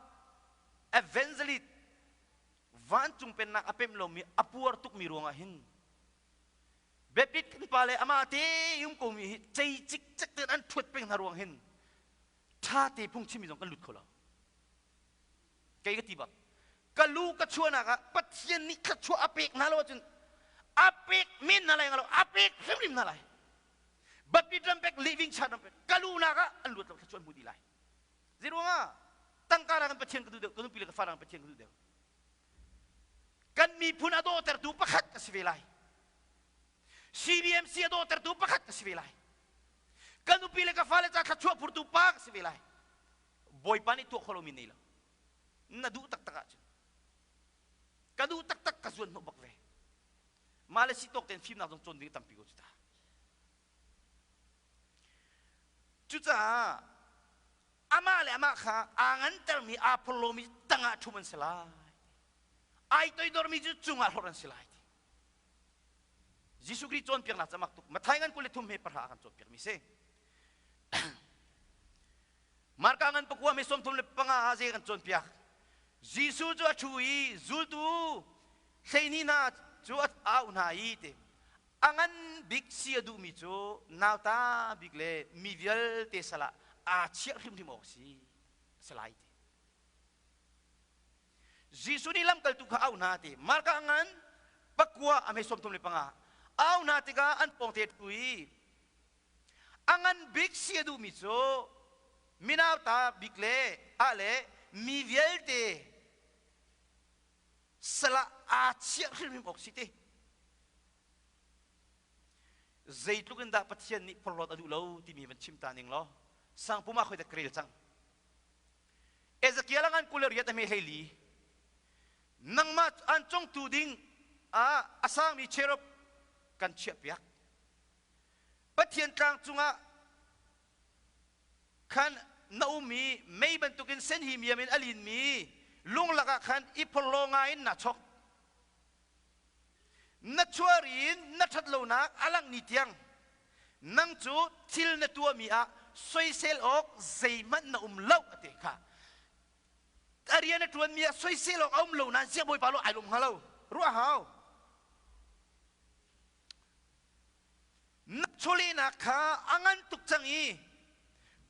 evangelist vancung pennak a pemh lomi a puar tukmi ruangah hin biapit kan pa le amah te um komi hi cei cikcek tein an ṭhuat peng hna ruang hin ṭha te phungchimmi zong kan lut kho lo. Kei ka ti bak. Ka lu ka chuahnak ah Pathian nih thluachuah a pek hna lo ahcun a pek men hna lai lo, a pek hrimhrim hna lai. Baptist ram pek, living church ram pek, ka lunak ah an luat lo thluachuah an hmu dih lai. Zeiruangah tangka nakin Pathian ka duh deuh, ka nupi le ka fa nakin Pathian ka duh deuh. Kan miphun a dawhtertu pakhat ka si ve lai. CBMC a dawhtertu pakhat ka si ve lai. Ka nupi le ka fale ca thluachuah phurtu pa ka si ve lai. Bawipa nih tuah khawh lomi nei lo. Na duh taktak ahcun. Ka duh taktak ka zuan hnawh bak ve. Mah le si tawk tein fimnak zong cawn ding tampi ko cu ta. Cucaah amah le amah kha aa ngantermi aa phorhlawmi tangah ṭhum an si lai. Ai toidormi cu cungah hlorh an si lai. Jesuh Khrih cawnpiaknak cu a mak tuk. Matthai ngan 23 he pahra a kan cawnpiakmi si. Marka ngan pakua me 35 ah zei kan cawnpiak. Jesuh cu a ṭhu i zultu 12 hna cu a au hna i ti a ngan bik si a duhmi cu nauta bik le mi vialte sal ah aa chiah hrimhrim awk si si lai ti. Jesuh nih lamkaltu kha auh hna ti Marka ngan pakua a hme 35 au hna tikah an pawngte ṭhu i a ngan bik si a duhmi cu minauta bik le ah le mi vialte sal ah aa chiah hrimhrim awk si ti. Zeitluk in dah Pathian nih phorhlawt a duh lo timi van chim ta ning law sangpum ah khoi dah ka rel cang. Ezekiel a ngan 28 a hme 14 nangmah an congtu ding ah a sangmi cherub kan chiahpiak. Pathian tlang cungah khan na um i mei bantukin senhimiam in a linmi lung lakah khan i phorhlaw ngaiin naa chok. Na chuar in na ṭhat lonak a langh ni tiang nang cu thil na tuahmi ah soisel awk zeihmanh na um lo a ti kha. A rian a ṭuanmi ah soisel awk a um lo nain siang bawipa lo ai lawm hnga lo. Ruah hau. Na chawlehnak kha a ngan tuk cang i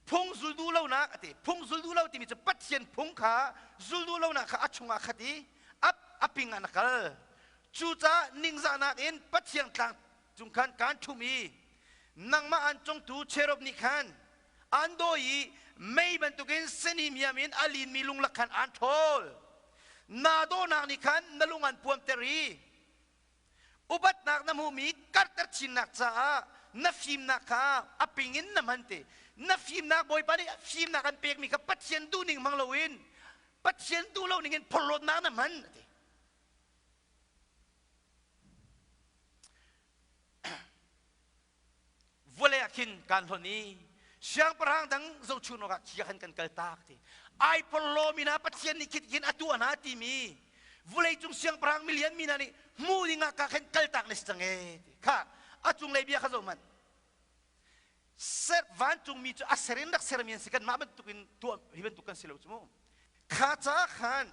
phung zul duh lonak a ti. Phung zul duh lo timi cu Pathian phung kha zul duh lonak kha a chungah khat i a, a ping ah na kal. Cucaah ningzahnak in Pathian tlang cung khan kaan ṭhum i nangmah an congtu cherub nih khan an dawi i mei bantukin senimiam in a linmi lunglak khan aan ṭhawl. Naa dawhnak nih khan na lung an puamter i Upatnak na hmuhmi karhter chinnak caah na fimnak kha a ping in na hman te. Na fimnak Bawipa nih fimnak an pekmi kha Pathian duhning hmang loin Pathian duh lo ning in phorhlawtnak na hman a ti. Vawlei ah khin kaan hlonh i siangpahrang dang zohchun awkah khi ah khan kan kaltak ti. Ai porhlawmi hna Pathian nih khit khin a tuah hna timi vawleicung siangpahrang milian mi hna nih hmuh ding ah ka khan kaltak na si cang ee ti. Kha a cunglei bia kha zoh hmanh. Ser vancungmi cu a ser in rak sermi an si kanmah bantukin tuah hi bantuk kan si lo cu mu. Kha ca khan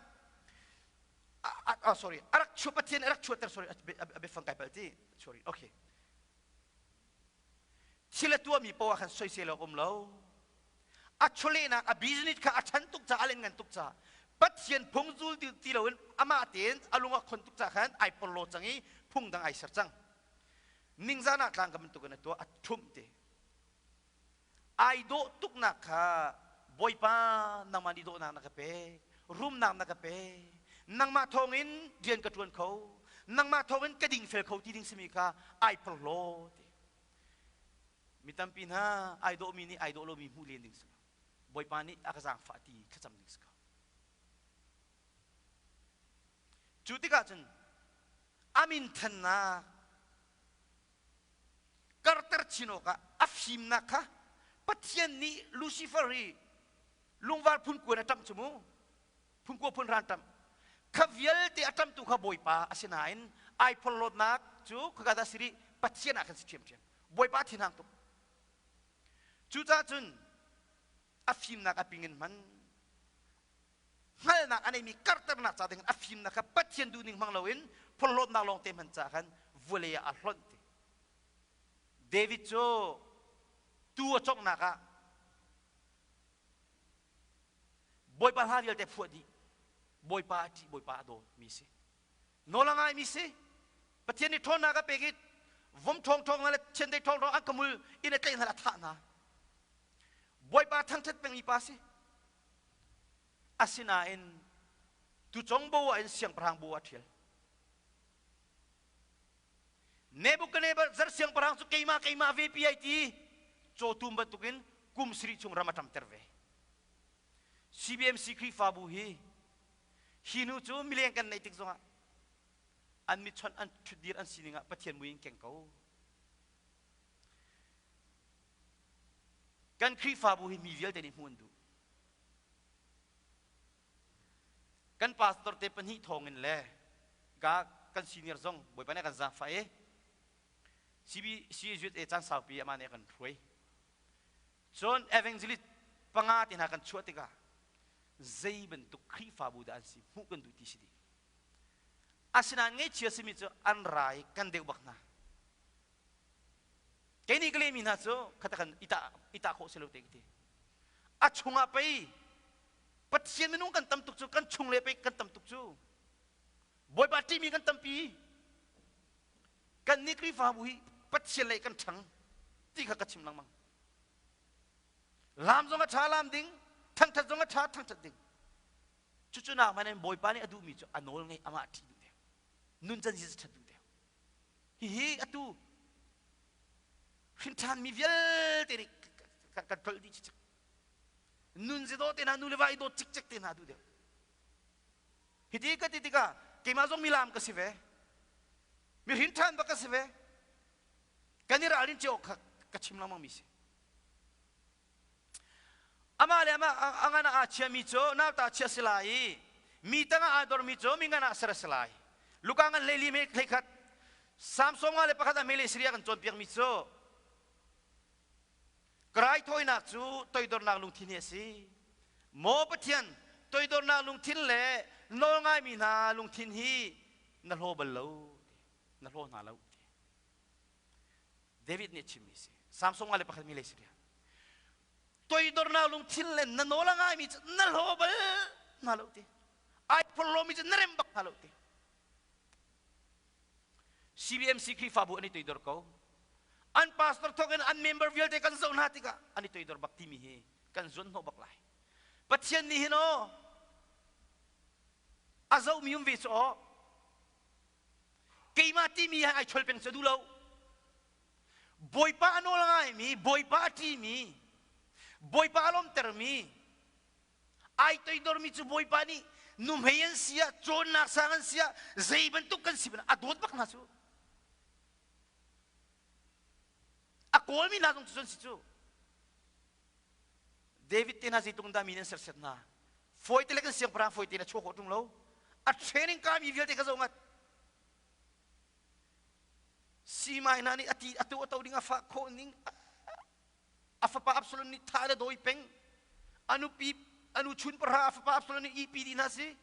oh, sorry a rak chuah Pathian a rak chuahter sorry a biafang kai palh ti sorry okay. Thil a tuahmi poah khan soisel awk um lo. A chawlehnak, a business kha a ṭhan tuk caah, a lianngan tuk caah Pathian phung zul ti, ti loin amah tein a lung a khon tuk caah khan ai porhlaw cang i phung dang ai ser cang. Ningzan ah tlang ka bantukin a tuah, a ṭhumh te. Ai dawh tuknak kha Bawipa nangmah nih dawhnak na ka pek, rumnak na ka pek, nangmah thawngin rian ka ṭuan kho, nangmah thawngin ka dingfel kho ti ding simi kha ai phorhlaw ti. Mi tampi hna ai dawhmi nih ai dawh lomi hmuh len ding si lo. Bawipa nih a ka zaangfah ti thlacam ding si ko. Cu tikah cun a min thannak karter chin awkah a fimnak kha Pathian nih Lucifer hi lungvar phun kuan a ṭamh cu mu phun kua phun ran ṭamh kha vialte a ṭamtu kha Bawipa a si nain ai phorhlawtnak cu khaka dah si rih Pathian ah khan si ṭhiamṭhiam Bawipa thinhang tuk cucaah cun a fimnak a ping in hman hngalhnak a neimi karhternak ca ding a fimnak kha Pathian duhning hmang loin phorhlawtnak lawng te hman ca khan vawlei ah a hlonh ti. David cu tuu a conghnak ah Bawipa hla vialte phuah dih. Bawipa a ṭih, Bawipa a daw mi si. Nawl a ngaimi si. Pathian nih ṭhawnnak a pek i vom ṭhawng ṭhawng hna le chiandeih ṭhawng ṭhawng an kamul in a tlaih hna le a thah hna. Bawipa thangṭhat pengmi pa si. Asinain tucong bo ah in siangpahrang bo ah ṭhial. Nebuchadnezzar siangpahrang cu keimah keimah ve pi ai ti cawtum bantukin kum sarih chung ram a ṭamter ve. CBMC Khrihfabu hi hi nu cu mileng kan neih tik zongah an michawnh an ṭhutdir an sining ah Pathian mui in keng ko. Kan Khrihfabu hi mi vialte nih hmuh an duh. Kan pastor te pahnih thawngin le ka kan senior zong Bawipa nih a kan zaangfah i CB CUSA caan saupi amah nih a kan hruai. Cun evangelist panga te hna kan chuah tikah zei bantuk Khrihfabu dah an si hmuh kan duh ti si dih. Asinain ngaihchia simi cu an ra i kan deuh bak hna. Kei nih ka lehmi hna cu khata khan itah itah khawh si lo te ka ti. A chungah pei Pathian minung kan tam tuk cu kan chung le pei kan tam tuk cu. Bawipa ṭihmi kan tampi. Kan nih Khrihfabu hi Pathian lei kan ṭhang ti kha ka chim lengmang. Lam zong a ṭha lam ding, thangṭhat zong a ṭha thangṭhat ding. Cucu nak hmanh in Bawipa nih a duhmi cu a nawl ngeih amah ṭih duh deuh. Nuncan Jesus ṭhat duh deuh. Hihi atu hrinṭhanmi vialte nih kan tlolh dih cikcek. Nun si dawh te hna, nu le va i dawt cikcek te hna duh deuh. Hiti ka ti tikah keimah zong milam ka si ve. Mi hrinṭhan bak ka si ve. Kan i ralrin cio kha ka chim lengmang mi si. Amah le amah a ngan ah aa chiami cu nauta chia si lai i mi tangah aa dormi cu mi ngan ah ser a si lai. Luka ngan hleili me hleikhat Samson nga le pakhat a mele Siria kan cawnpiakmi cu ka raithawinak cu toidornak lungthin hi a si. Maw Pathian, toidornak lungthin le nawlngaimi hna lungthin hi na hlaw bal lo, na hlaw hna lo. David nih a chimmi a si. Samson nga le pakhat mi lei si rian. Toidornak lungthin le na nawl a ngaimi cu na hlaw bal hna lo ti. Ai phorhlawmi cu na rem bak hna lo ti. CBMC Khrihfabu an i toidor ko. An pastor thawk in an member vialte kan zoh hna tikah an i toidor bak timi hi kan zuan hnawh bak lai. Pathian nih hin aw a zohmi um ve cu aw Keimah timi hi ai chol peng cu duh lo. Bawipa a nawl ngaimi, Bawipa a ṭimi, Bawipa a lawmtermi, ai toidormi cu Bawipa nih nuhmei an si ah, cawnnak sang an si ah, zei bantuk kan si a dawt bak hna cu. A kawlmi hna zong cu an si cu. David te hna zeitluk in dah mi an sersiat hna. Fawi te le kan siangpahrang fawi te na chuah khawh ṭung lo. A training ka mi vialte ka zoh ngat. Simai hna nih ati atu a to ding a fah khawh ning a fapa Absalom nih thah le dawi peng a nupi a nu chun pahra a fapa Absalom nih ihpi dih hna si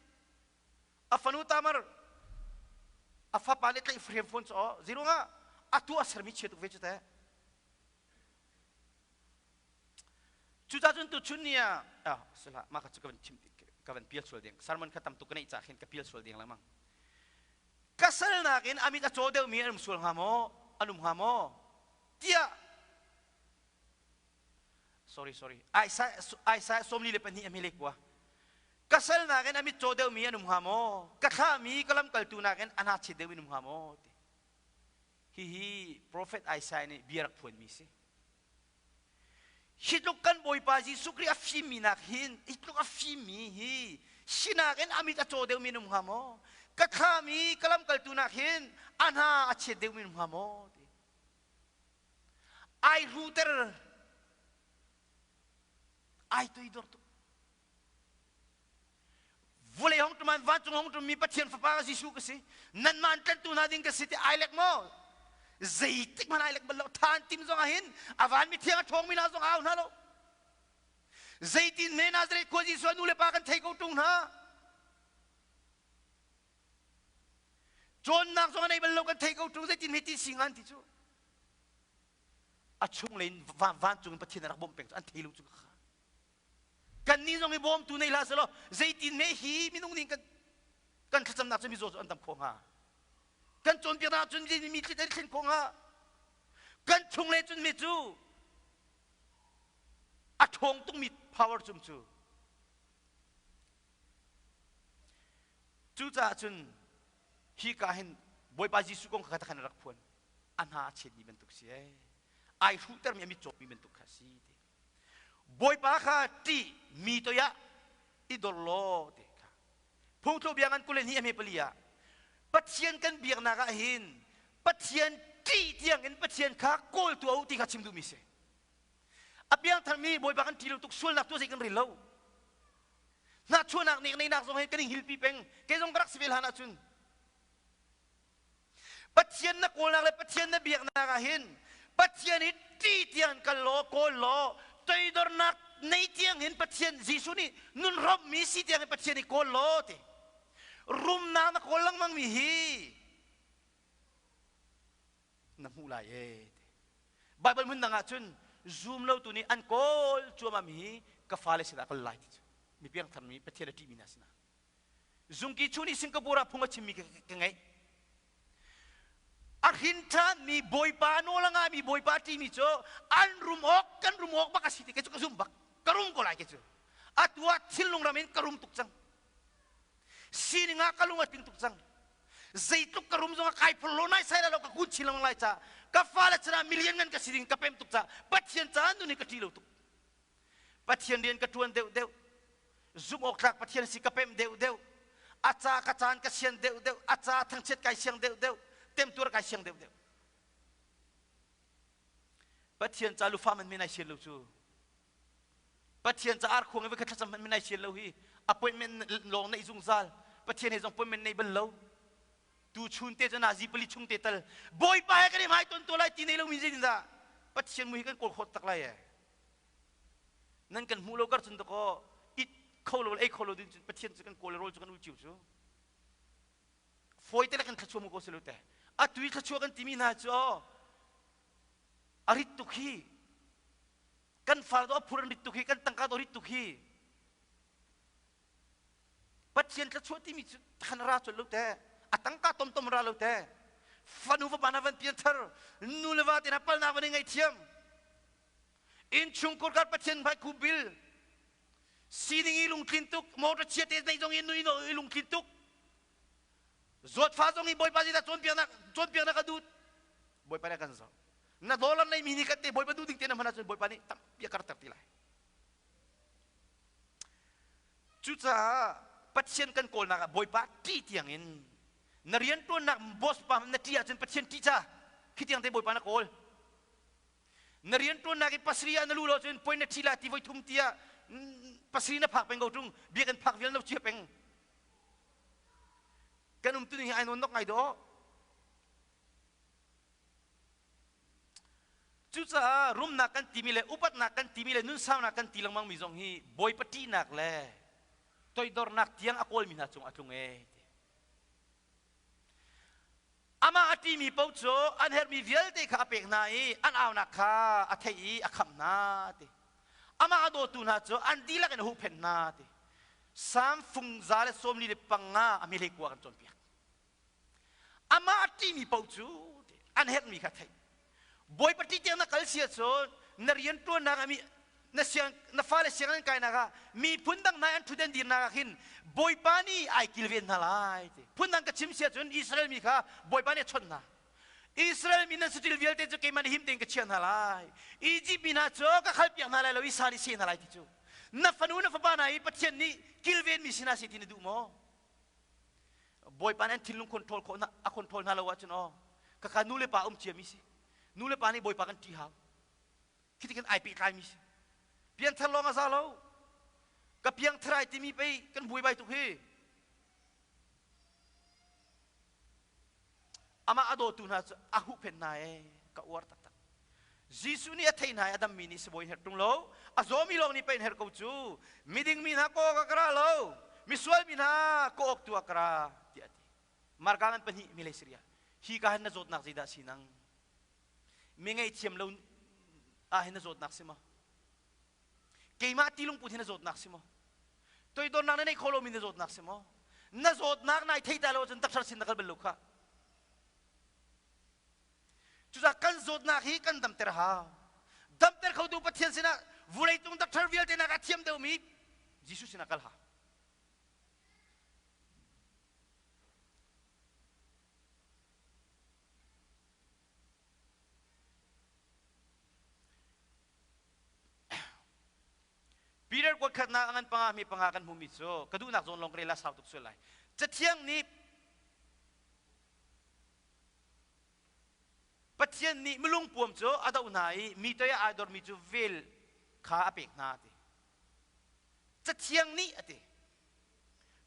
a fanu Tamar a fapa nih tlaih hriam fawn cu aw zirungah atu a sermi chia tuk ve cu teh. Cucaah cun tuchun ni ah ah sila mah kha cu ka van chim ka van pial sual ding sermon kha tam tuk ka neih ca khin ka pial sual ding lengmang. Ka sal nakin a mit a caw deuhmi an um sual hnga maw? An um hnga maw? Tiah sorry sorry Isaiah 42 a hmele kua ka sal nakin a mit caw deuhmi an um hnga maw? Ka thlahmi ka lamkaltu nakin a hna chet deuh in um hnga maw? Ti. Hihi profet Isaiah nih bia rak phuanmi si. Hi tluk kan Bawipa Jesuh Khrih a fimmi nak hin hi tluk a fimmi hi sinak in a mit a caw deuhmi an um hnga maw? Ka thlami ka lamkaltu nak hin a hna a chiat deuhmi an um hnga maw? Ti. Ai hruter ai toidor tuk. Vulei hong ṭuman vancung hong ṭummi Pathian Fapa Jesuh ka si. Nanmah an tlantu hna ding ka si ti ai lek maw? Zeitik hmanh ai lek bal lo. Than tim zong ah hin a van mithiang a ṭhawngmi hna zong au hna lo. Zeitin hme Nazareth khua Jesuh nu le pa kan thei ko ṭung hna. Cawnnak zong a nei bal lo kan thei ko ṭung zeitin hme ti si ngan ti cu. A chung lei in vancung in Pathian a rak bawmh peng cu an thei lo cu kha. Kannih zong hi bawmtu nei hlah selaw zeitin hme hi minung nih kan kan thlacamnak cu mizaw cu an dam khawh hnga? Kan cawnpiaknak cun mi thlit an thlen khawh hnga? Kan chung le cun mi cu a ṭhawng tukmi power cum cu. Cucaah cun hi ka hin Bawipa Jesuh kong kha khan rak phuan. A hna a chetmi bantuk si ee. Ai hruhtermi a mit cawpmi bantuk kha si ti. Bawipa kha ṭih mi toiah i dor law ti kha. Phungthluk bia ngan 22 a hme pali ah Pathian kan biaknak ah hin Pathian ṭih tiang in Pathian kha kawl tuah u ti kha chim duhmi si. A piangtharmi Bawipa kan ṭih lo tuk sualnak tuah zei kan rel lo. Hnahchuahnak nek neinak zong he kan i hngilpi peng. Kei zong ka rak si ve hlan ahcun Pathian na kawlnak le Pathian na biaknak ah hin Pathian hi ṭih tiang kal law kawl law toidornak nei tiang hin Pathian Jesuh nih nun rommi si tiang hin Pathian hi kawl law ti rumnak na kawl lengmang mi hi na hmuh lai e ti Bible hmun dang ah cun zum lo tu nih an kawl cuahmah mi hi ka fale sinah kal lai ti cu mi piangthar mi Pathian a ṭihmi hna sinah Zungki chu nih Singapore ah phung a chimmi ka ngeih. A hrin ṭhanmi Bawipa nawl a ngaimi Bawipa ṭimi cu an rum awk kan rum awk bak a si ti kei cu ka zum bak. Ka rum ko lai kei cu. Atu ah thinlung ram in ka rum tuk cang. Sining ah ka lung a tling tuk cang. Zeitluk ka rum zong ah kai phur lo nai sai lo ka kun chin lengmang lai ca ka fale chan million ngan ka si ding ka pem tuk ca Pathian ca nun hi ka ṭi lo tuk. Pathian rian ka ṭuan deuhdeuh zumh awk tlak Pathian si ka pemh deuhdeuh a ca ka caan ka sian deuhdeuh a ca thangchiat kai siang deuhdeuh temtuar kai siang deuhdeuh Pathian ca lufa man men ai sian lo cu Pathian ca arkhuang i va thlacam hmanh men ai sian lo hi appointment lawng neih zungzal Pathian he zong appointment nei bal lo tu chun te cu nazi pali chung te tal Bawipa he kan i hmai ton to lai ti nei lo mi zeitindah Pathian mui hi kan kawl khawt tak lai e Nan kan hmuh lo kar cun dakaw it kho lo ei kho lo ding cun Pathian cu kan kawl rawl cu kan ul cio cu. Fawi te le kan thlachuah mu ko si lo te. Atu i thlachuah kan timi hna cu a rit tuk hi. Kan far do a phur an rit tuk hi, kan tangka do rit tuk hi. Pathian thlachuah timi cu khan ra col lo te. A tangka tomtom ra lo te. Fanu va na van pian thar, nu le va te na palnak van i ngaihthiam. Innchungkhur kar Pathian hmai khu bil sining i lungtlin tuk motor chia te nei zong i nui no i lungtlin tuk zawtfa zong i bawipa zita cawnpiaknak cawnpiaknak a dut bawipa nih kan zoh na dollar nei mi nih kan te bawipa duh ding te na hman ahcun bawipa nih tampi a karter ti lai cucaah Pathian kan kawlnak ah bawipa ṭih tiang in na rianṭuannak boss pa na ṭih ahcun Pathian ṭih ca khi tiang te bawipa na kawl Na rianṭuannak i pasarih ah na luh lo cun puai na ṭhi la ti voi thum tiah pasarih na phak peng ko ṭung biakinn phak vial no chia peng. Kan um tuning hi ai nawn nok ngai dawh. Cucaah rumnak kan timi le upatnak kan timi le nunsaunak kan ti lengmang mi zong hi Bawipa ṭihnak le toidornak tiang a kawlmi hna cung a tlung ee. Amah a ṭimi paoh cu an herhmi vialte kha a pek hna i an aunak kha a theih i a khamh hna ti. Amah a dawtu hna cu an dihlak in a huhphenh hna ti. Salm fung 145 a milei kua kan cawnpiak. Amah a ṭihmi paoh cu an herhmi kha theih. Bawipa ṭih tiang na kal si ahcun na rianṭuannak ah mi na siang na fale sianginn an kainak ah miphun dang hna an ṭhut dirnak ah khin Bawipa nih ai kilven hna lai ti. Phundang ka chim si ahcun Israel mi kha Bawipa nih a chawnh hna. Israel mi nan saṭil vialte cu keimah nih him tein ka chiah hna lai. Egypt mi hna cu ka khalpiak hna lai lo i sa nih seh hna lai ti cu. Na fanu na fapa hna hi Pathian nih kilvenmi si hna seh ti na duh maw? Bawipa nih an thinlung control khawh hna a control hna lo ahcun aw kaka nu le pa um ciami si. Nu le pa nih Bawipa kan ṭih hau. Khi ti kan ai pehtlaimi si. Piangthar lawng a za lo. Ka piangthar ai timi pei kan buaibai tuk hi. Amah a dawtu hna cu a huhphenh hna ee ka uar taktak. Jesuh nih a thei hna i a dammi nih sibawi in herh ṭung lo, a zawmi lawng nih pei in herh ko cu. Miding mi hna kaw awk ah ka ra lo, misual mi hna kaw awk tu ah ka ra, tiah a ti. Marka ngan pahnih mi lei Syria. Hi ka hin na zawtnak zeidah si nang? Mi ngaihthiam lo ah hin na zawtnak si maw? Keimah ti lungput hi na zawtnak si maw? Toidornak na neih khawh lomi na zawtnak si maw? Na zawtnak nai thei ta lo ahcun doctor sin na kal bal lo kha. Cucaah kan zawtnak hi kan damter hau. Damter khotu Pathian sinah vuleicung doctor vialte nak a thiam deuhmi Jesuh sinah kal hau. Peter kuat khatnak a ngan panga mi panga kan hmuhmi cu ka duhnak zawn lawng ka rel ah sau tuk sual lai. Cathiang nih Pathian nih milung puam cu a doh hna i mi toi ah ai dormi cu vel kha a pek hna ti. Cathiang nih a ti.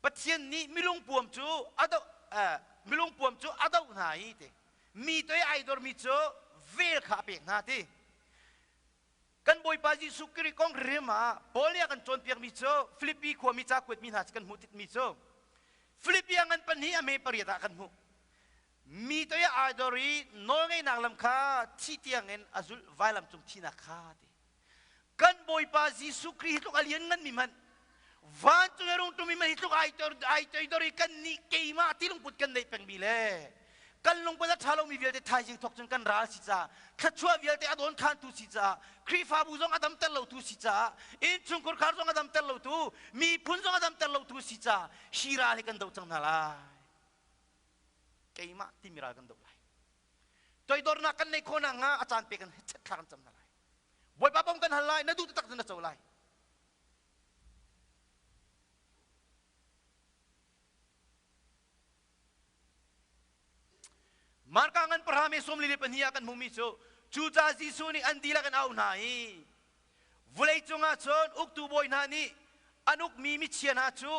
Pathian nih milung puam cu a doh milung puam cu a doh hna i ti. Mi toi ai dormi cu vel kha a pek hna ti. Kan Bawipa Jesuh Khrih kong rim ah Paul nih a kan cawnpiakmi cu Filipi khuami ca kuatmi hna kan hmuh titmi cu Filipi a ngan pahnih a me pariat ah kan hmuh. Mi toi ah ai dor i nawlngeihnak lam kha thih tiangin a zulh vailam cung thihnak kha ti. Kan Bawipa Jesuh Khrih hi tluk a lian nganmi hmanh vancung i rung ṭumi hmanh hi tluk ai toidor i kan nih keimah ti lungput kan neih pengmi le kan lungput a ṭha lomi vialte thaizing thawk cun kan ral si caah thluachuah vialte a dawnkhantu si caah Khrihfabu zong a damter lotu si caah innchungkhar khar zong a damter lotu miphun zong a damter lotu si caah hi ral hi kan doh cang hna lai keimah timi ral kan doh lai toidornak kan neih khawh nakhnga a caan pe kan chet thla kan cam hna lai Bawipa bawm kan hal lai na duh taktak cun na co lai Marka ngan pahra me 42 ah kan hmuhmi cu cucaah Jesuh nih an dihlak in a auh hna i vulei cungah cun uktu bawi hna nih an ukmi michia hna cu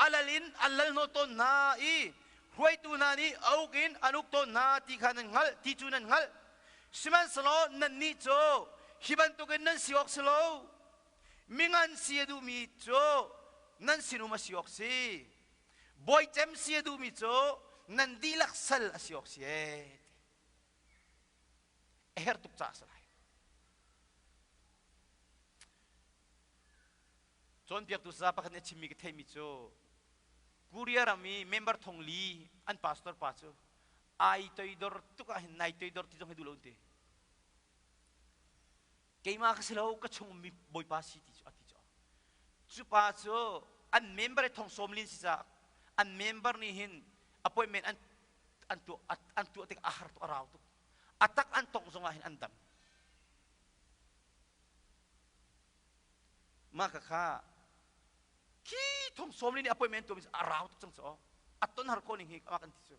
a lal in an lal hnawh tawn hna i hruaitu hna nih a uk in an uk tawn hna ti kha nan hngalh ti cu nan hngalh sihmanhsehlaw nannih cu hi bantukin nan si awk si lo Mingan si a duhmi cu nan sinum a si awk si. Bawicem si a duhmi cu nan dihlak sal a si awk si ee. A herh tuk caah a si lai. Cawnpiaktu sa pakhat nih a chimmi ka theihmi cu Korea ram i member thong li an pastor pa cu ai toidor tuk ah hin nai toidor ti zong hi duh lo an ti. Keimah ka si lo ka chung mi bawipa si ti cu a ti cu cu pa cu an member thong sawm lin si caah an member nih hin appointment an an tuah an tuah tik a har tuk a rau tuk a tak an tongh zongah hin an dam mah ka kha khi thong sawm lin nih appointment tuah mi a rau tuk cang cu a ton har khawh ning hi amah kan ti cu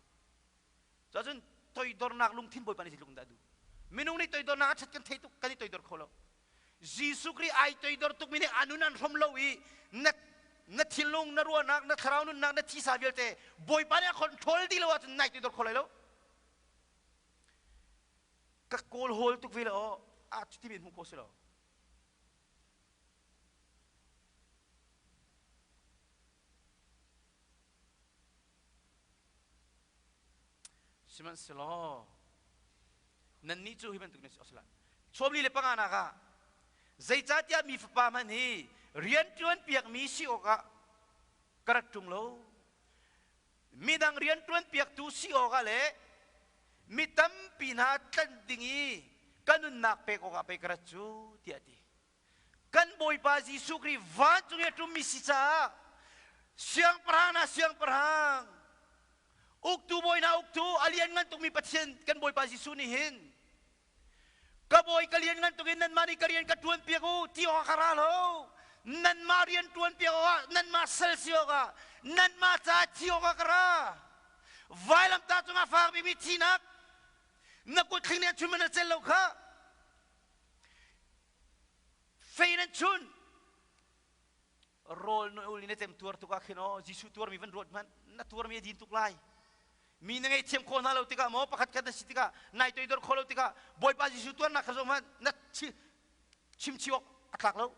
Cun toidornak lungthin Bawipa nih zeitluk in dah a duh. Minung nih toidornak a ṭhat kan thei tuk, kan i toidor kho lo. Jesuh Khrih ai toidor tukmi nih a nun an hrom lo i na na thinlung, na ruahnak, na thlarau nunnak, na thisa vialte Bawipa nih a control dih lo ahcun nai toidor kho lai lo. Ka kawl hawl tuk ve le aw, a cuti men hmuh khawh si lo. Sihmanhsehlaw nannih cu hi bantuk nan si awk si lai. 45 nak ah. Zeicahtiah mi fapa hmanh hi rianṭuan piakmi si awkah ka rat ṭung lo. Midang rianṭuan piaktu si awkah le mi tampi hna tlanh ding i ka nunnak pek awkah pei ka rat cu, tiah a ti. Kan Bawipa Jesuh Khrih vancung i a ṭummi si caah siangpahrang hna siangpahrang, uktu bawi hna uktu, a lianngan tukmi Pathian kan Bawipa Jesuh nih hin ka bawi ka lian ngan tuk in nanmah nih ka rian ka ṭuan piak u ti awk ka ra lo nanmah rian ṭuan piak awkah nanmah sal si awkah nanmah caah thi awkah ka ra vailamtah cungah fak bimi thinak na kut thling nih a chun man a cel lo kha fei nan chun rawl na ul in na temtuar tuk ah khin aw Jesuh tuarmi van ruat hmanh na tuarmi a din tuk lai mi na ngaihthiam khawh hna lo tikah maw pakhat khat na si tikah nai toidor khawh lo tikah Bawipa Jesuh tuarnak kha zoh hmanh na chimchi awk a tlak lo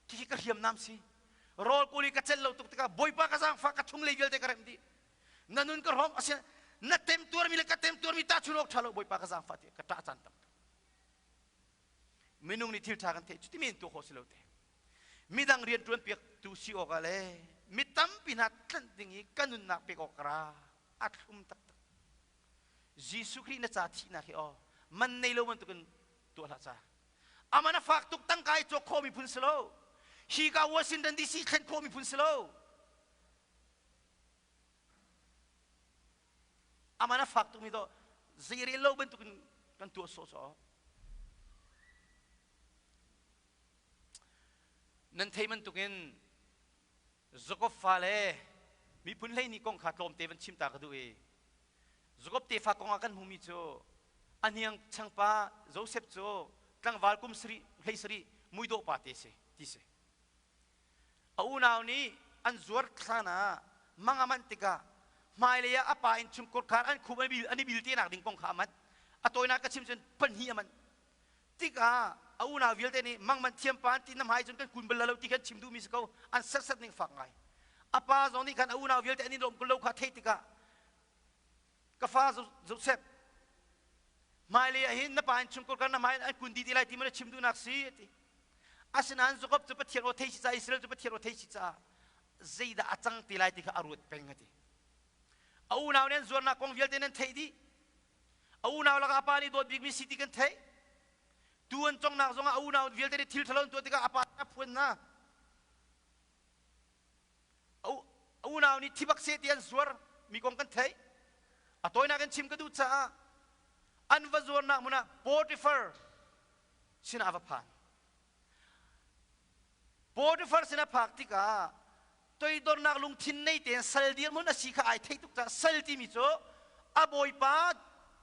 khi ka hriamnam si rawl kawl i ka celh lo tuk tikah Bawipa ka zaangfah ka chung lei vialte ka remh dih na nun ka hrawm asia na temtuarmi le ka temtuarmi tahchun awk ṭha lo Bawipa ka zaangfah ti ka ṭah caan tam minung nih thil ṭha kan theih cuti men tuah khawh si lo te midang rian ṭuan piaktu si awkah le mi tampi hna tlanh ding i ka nunnak pek awk ka ra a thlum taktak Jesuh Khrih na ca thihnak hi aw man nei lo bantukin tuah hlah ca aman a fak tuk tangka i cawk khawh mi phun si lo hi ka Washington DC thlen khawh mi phun si lo aman a fak tukmi to zeirel lo bantukin kan tuah sawhsawh Nan thei bantukin Jakob fale miphun hleihnih kong kha tlawmte van chim ta ka duh i Jakob tefa kong ah kan hmuhmi cu a hniang changpa Joseph cu tlangval kum sarih hlei sarih muidawh pa te si ti si. A unau nih an zuar thlan ah mang a manh tikah hmailei ah a pa innchungkhar khar an khum an i bil te nak ding kong kha a manh. A tawinak ka chim cun pahnih a manh. Tikah a unau vialte nih mangmanh thiam pa an ti na hmai cun kan kun bal lo ti khan chim duhmi si ko an serhsat ning fak ngai. A pa zong nih khan a unau vialte an i lawm lo kha theih tikah ka fa Joseph hmailei ah hin na pa innchungkhar kha na hmai an kun dih ti lai ti maw na chim duhnak si a ti. Asinain Jakob cu Pathian aw thei si caah Israel cu Pathian aw thei si caah zeidah a cang ti lai ti kha a ruat peng a ti. A unau nih an zuarnak kong vialte nan theih dih. A unau lakah a pa nih dawt bikmi si ti kan theih. Tu an congnak zongah a unau vialte nih thil ṭhalo an tuah tikah a pa a phuan hna. A unau nih thi bak seh ti an zuar mi kong kan theih. A tawinak in chim ka duh caah an va zuarnak hmun ah Potiphar sinah a va phan. Potiphar sin a phak tikah toidornak lungthin nei tein sal dirhmun a si kha ai theih tuk caah sal timi cu a bawipa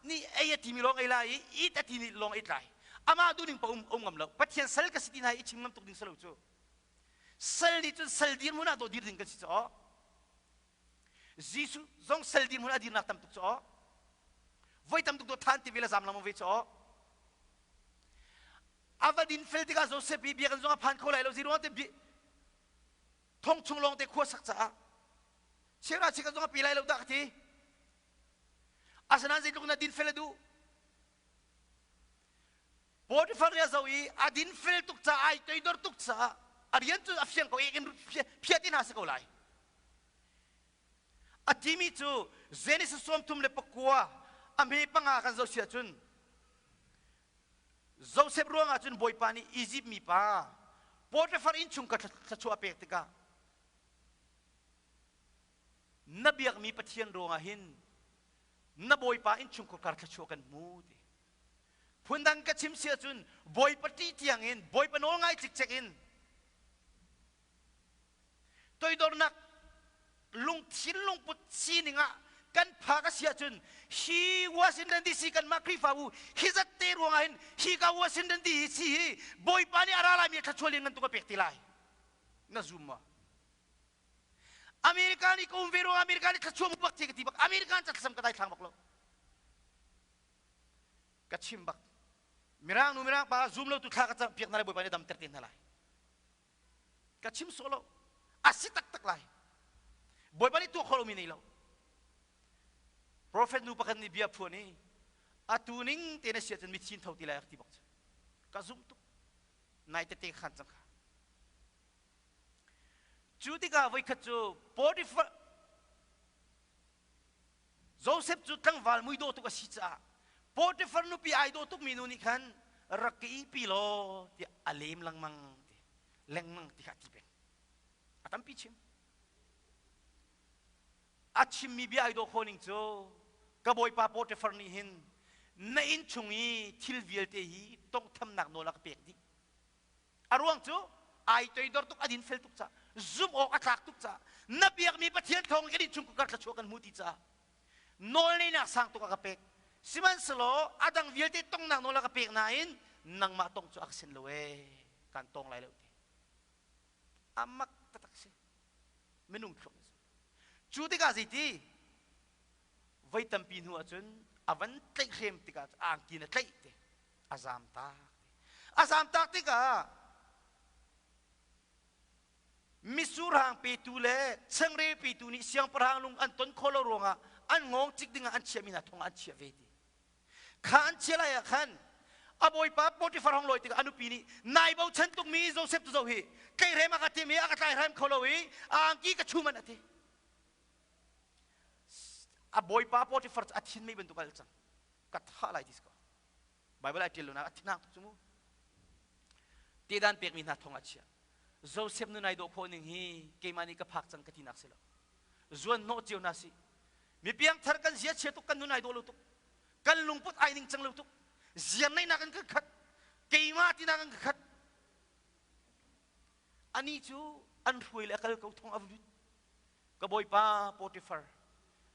nih ei a timi lawng ei lai i it a timi lawng ei tlai. Amah duhning pa um, um ngam lo. Pathian sal ka si ti hna i chim ngam tuk ding si lo cu. Sal nih cun sal dirhmun ah dawh dir ding kan si caw. Jesuh zong sal dirhmun a dirnak tam tuk caw. Voi tam tuk dawt than ti ve le zam lengmang ve caw. A va din fel tikah Joseph i biakinn zong a phan kho lai lo ziruang te thong chung lawng te khua sak caah chera chikan zong a pe lai lo dah ka ti. Asinain zeitluk na din fel a duh. Potiphar nih a zoh i a dinfel tuk caah ai toidor tuk caah a rian cu a fiang ko i in phiah ti hna si ko lai. A timi cu Genesis 39 a hme panga kan zoh si ahcun Joseph ruangah cun Bawipa nih Izipt mipa Potiphar innchung ka thluachuah a pek tikah na biakmi Pathian ruangah hin na Bawipa innchungkhar kar thluachuah kan hmu ti. Phundang ka chim si ahcun Bawipa ṭih tiangin Bawipa nawl ngai cikcek in toidornak lungthin lungput sining ah kan phak a si ahcun hi Washington DC kanmah Khrihfabu hi zat te ruangah hin hi ka Washington DC hi Bawipa nih a ra laimi thluachuah lian ngan tuk a pek ti lai na zum maw America nih ka um ve ruangah America nih thluachuah mu bak the ka ti bak American ca thlacam ka daithlang bak lo ka chim bak mirang nu mirang pa zum lo tu thla ka cam piak hna lai bawipa nih damter te hna lai ka chim sawh lo a si taktak lai bawipa nih tuah khawh lomi nei lo prophet nu pakhat nih bia phuan i atu ning te na si ahcun mithin tho ti lai ti bak cu ka zumh tuk. Nai tete khan cang kha. Cu tikah voikhat cu Potiphar Joseph cu tlangval muidawh tuk a si caah Potiphar nupi ai dawh tukmi nu nih khan rak ka ihpi law tiah a lem lengmang ti lengmang ti kha a ti peng. A tampi chim. A chimmi bia ai dawh khawh ning cu ka bawipa Potiphar nih hin na inn chung i thil vialte hi tonghthamnak nawl a ka pek dih. A ruang cu ai toidor tuk a dinfel tuk caah zumh awk a tlak tuk caah na biakmi Pathian thawng kan innchung kar thluachuah kan hmu ti caah nawlneinak sang tuk a ka pek. Sihmanhsehlaw a dang vialte tongnak nawl a ka pek nain nangmah tong cu a ka sin lo ee kan tong lai lo ti. A mak taktak si. Minung thluak cu tikah zeiti voi tampi hnu ahcun a van tlaihhrem tikah angki na tlaih te a zaam tak a zaam tak tikah misurhang petu le changreu petu nih siangpahrang lung an ton khawh lo ruangah an ngawng cik dingah an chiahmi hna thong ah an chiah ve ti kha an chiah lai ah khan a bawipa Potifar hong lawi tikah a nupi nih nai bochan tukmi Joseph tu zo hi tleihrem a ka tim i a ka tlaihrem kho lo i a angki ka chum an a ti a bawipa Potifar cu a thin mei bantuk al cang ka thah lai ti si ko Bible ai ṭial lo nak a thinang tuk cu mu tedan pekmi hna thong a chia Joseph nun ai dawh khawh ning hi keimah nih ka phak cang ka tinak si lo zuan hnawh cio hna si mi piangthar kan zia chia tuk kan nun ai dawh lo tuk kan lungput ai ning cang lo tuk ziar neihnak in kan khat keimah tinak in ka khat ani cu an hruai le a kal ko thong a va lut Ka bawipa Potifar,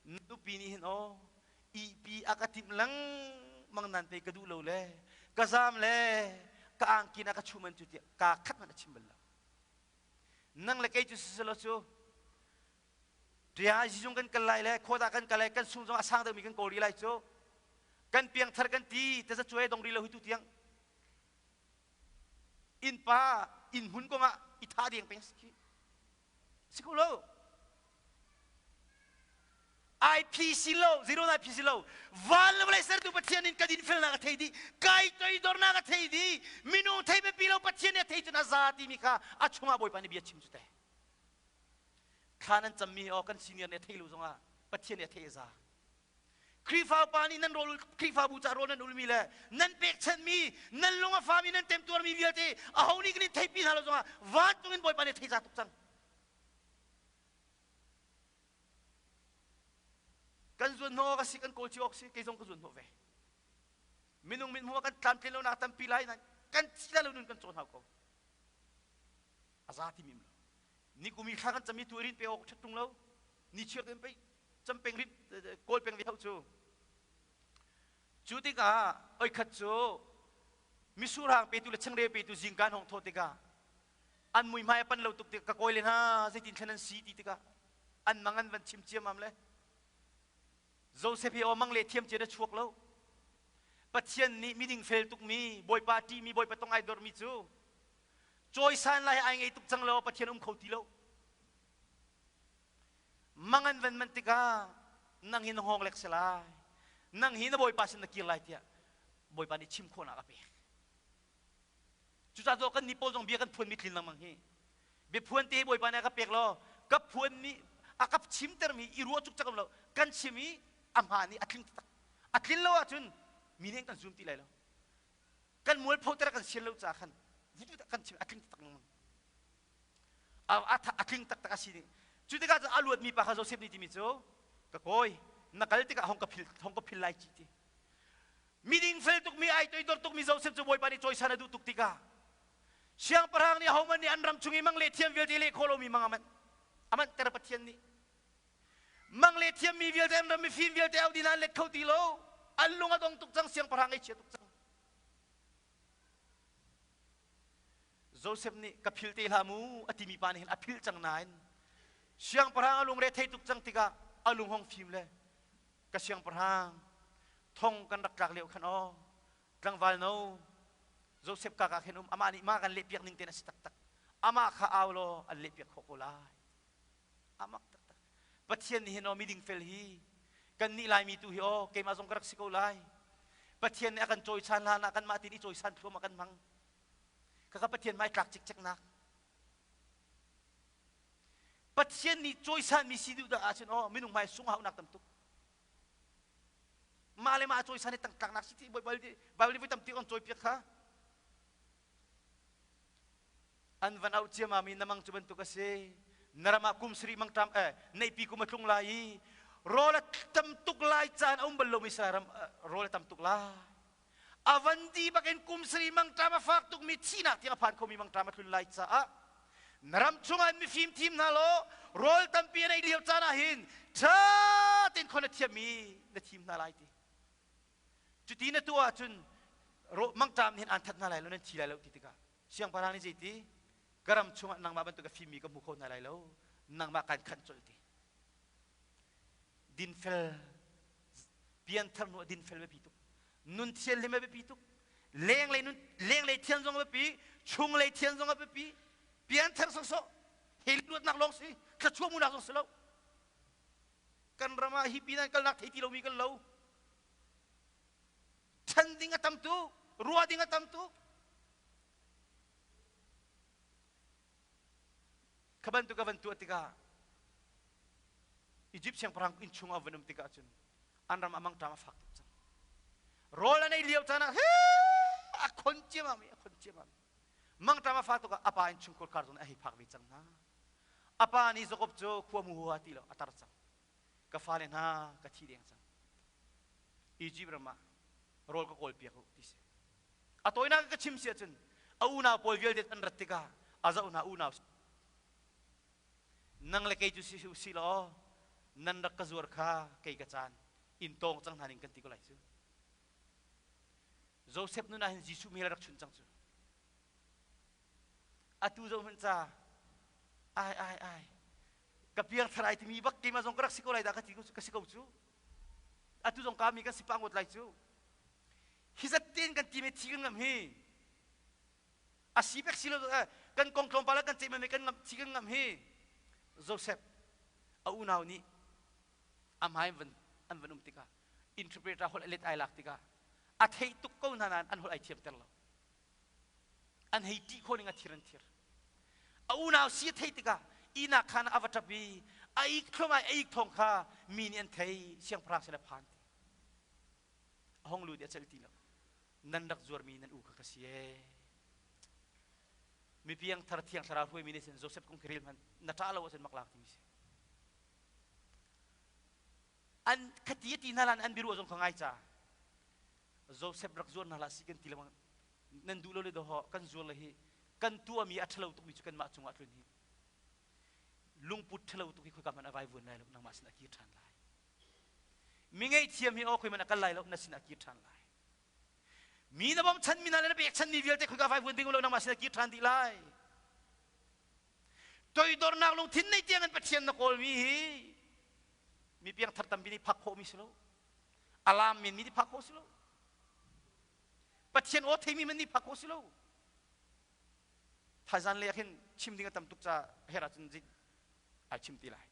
na nupi nih hin aw ihpi a ka timh lengmang nan pei ka duh lo le ka zaam le ka angki na ka chum an cu tiah kaa khat hmanh a chim bal lo. Nang le kei cu siselaw cu ṭia zizung kan kal lai le khuadah kan kal lai kan sung zong a sang deuhmi kan kawl rih lai cu kan piangthar kan ti tazacuai dong rih lo hi tu tiang innpa innhmun kongah i tha deng peng si khi Si ko lo. IPC lo, zero na IPC lo. Van le vawlei sertu Pathian in ka dinfelnak a thei dih, kai toidornak a thei dih, minung thei biapi lo Pathian nih a thei cun a za timi kha a chungah Bawipa nih bia chim cu te. Thla nan cammi aw kan senior nih a thei lo zongah Pathian nih a thei a za. Khrihfa upa nih nan rawl Khrihfabu ca rawl nan ulmi le nan pekchanhmi nan lung a fami nan temtuarmi vialte aho nih kan in theihpi hna lo zongah vancung in Bawipa nih thei za tuk cang. Kan zuan hnawh awk a si kan kawl cio awk si kei zong ka zuan hnawh ve. Minung mit hmuh ah kan tlamtlin lonak tampi lai nain kan thi lo nun kan cawn hau ko. A za ti mim lo. Ni kum i thla kan cami tu rin pe awk ṭhat ṭung lo. Ni chiar ten pei cam peng rit kawl peng ve hau cu cu tikah oikhat cu misurhang petu le changreu petu zingka an hong thawh tikah an muihmai a pan lo tuk tikah ka kawi le hna zeitin thlen an si ti tikah an mang an van chim ciammam le Joseph hi aw mang le thiam cian a chuak lo Pathian nih miding fel tukmi Bawipa ṭihmi Bawipa tong ai dormi cu cawisan lai ai ngei tuk cang lo Pathian um kho ti lo Mang an van manh tikah nang hi na hngawng lek si lai, nang hi na bawipa sin na kir lai tiah bawipa nih chim khawhnak a pek. Cucaah cu kan nih pawl zong bia kan phuanmi tlin lengmang hi. Biaphuan te bawipa nih a ka pek law ka phuanmi a ka chimtermi i ruah cukcak um lo kan chim i a hmaan i a tling taktak. A tlin lo ahcun mi nih an kan zum ti lai lo. Kan mualphoter kan sian lo caah khan kan chim a tling taktak lengmang. A tling taktak a si ding cu tikah cun a luatmi pa kha Joseph nih timi cu ka kawi na kal tikah hong ka phil hong ka phil lai ci ti miding fel tukmi ai toidor tukmi Joseph cu Bawipa nih cawisan a duh tuk tikah siangpahrang nih ahohmanh nih an ram chung i mang le thiam vialte leh khawh lomi mang a manh a manhter Pathian nih mang le thiammi vialte an ram mifim vialte au dina an let kho ti lo an lung a dong tuk cang siangpahrang ei chia tuk cang Joseph nih ka phil te hlah mu a timi pa nih hin a philh cang nain siangpahrang a lungre thei tuk cang tikah a lung hong fim le ka siangpahrang thong kan rak tlak lio khan aw tlangval no Joseph ka ka khin um amah nih ma kan lehpiak ning ten a si taktak amah kha au law an lehpiak khawh ko lai amak taktak Pathian nih hin aw miding fel hi kan nih Laimi tu hi aw keimah zong ka rak si ko lai Pathian nih a kan cawisan hlan ah kanmah tin i cawisan thluam ah kan hmang. Kaka Pathian hmai tlak cikceknak. Pathian nih cawisanmi si duh dah ahcun aw minung hmai sung haunak tam tuk. Mah le mah cawisan i tangtlaknak si ti Baibal Baibal nih voi tampi on cawipiak kha. An van auh ciamami na mang cu bantuk a si. Na ram ah kum sarih mangṭam eh neihpi kum a tlung lai i rawl a tam tuk lai caan a um bal lomi Israel ram rawl a tam tuk lai. A van di bakin kum sarih mangṭam a fak tukmi thihnak tiang a phan khomi mangṭam a tlun lai caah na ram chungah mifim thim hna law rawl tampi an ei lio caan ah hin ṭha tein khon a thiammi na thim hna lai ti. Cuti na tuah ahcun mangṭam hin aan that hna lai lo nan thi lai lo ti tikah siangpahrang nih zeiti ka ram chungah nangmah bantuk a fimmi ka hmu kho hna lai lo nangmah kan khanh colh ti dinfel pianthar hnu ah dinfel biapi tuk nun thianhlim a biapi tuk lenglei nun lenglei thian zong a biapi chunglei thian zong a biapi pianthar sawsawh he luatnak lawng si thluachuah munak zong si lo kan ram ah hi pin an kalnak thei ti lomi kan lo ṭhan ding a tam tuk ruah ding a tam tuk kha bantuk a van tuah tikah Egypt siangpahrang inn chung ah van um tikah cun an ram a mangṭam a fak tuk cang rawl an ei lio caan ah a khon ciamam i a khon ciamam mangṭam a fak tuk ah a pa inn chungkhur kar zong a hei phak ve cang hna a pa nih Jakob cu khua mu hua ti lo a tar cang ka fale hna ka thi deng cang Egypt ram ah rawl ka kawl piak u ti si a tawinak ka chim si ahcun a unau pawl vialte an rat tikah a zoh hna unau nang le kei cu si si law nan rak ka zuar kha kei ka caan in tawng cang hna ning kan ti ko lai cu Joseph nun ah hin Jesuh mi rak chun cang cu atu zoh hmanh ca ai ai ai ka piang thar ai timi bak keimah zong ka rak si ko lai dah ka ti ka si ko cu atu zong ka mi kan si pah ngawt lai cu hi zat tein kan ti me thi kan ngam hi a si pek si lo kan kong tlawmpal kan ceih me kan ngam thi kan ngam hi Joseph a unau nih a hmai van an van um tikah interpreter holh let ai lak tikah a theih tuk ko hna nain an holh ai thiamter lo an hei ṭih khawh ning a thir an thir a unau si a theih tikah ihnak khaan ah a va ṭap i a ik thluahmah i a ik thawng kha mi nih an thei siangpahrang sin a phan ti a hong lut i a celh ti lo nan rak zuarmi nan u kha ka si ee mipiang thar thiang thlarau hruaimi nih sin Joseph kong khi rel hmanh na ṭah lo ahcun mak lak timi si an khati a ti hna lan an biaruah zong kha ngai ca Joseph rak zuar hna hlah si kan ti lengmang nan duh lo le doho kan zuar le hi kan tuahmi a ṭhalo tukmi cu kanmah cungah tlun hi lungput ṭhalo tuk hi khoika hmanh a vai vuan lai lo nangmah sin a kir ṭhan lai mi ngaihthiam hi aw khoi hmanh a kal lai lo na sin a kir ṭhan lai mi na bawmchan mi hna le na pekchan mi vialte khoika vai vuan ding lo nangmah sin a kir ṭhan dih lai toidornak lungthin nei tiang in Pathian na kawlmi hi mi piangthar tampi nih phak khawhmi si lo alam men mi nih phak khawh si lo Pathian aw theimi man nih phak khawh si lo thaizan le khin chim ding a tam tuk ca her ahcun zik ai chim ti lai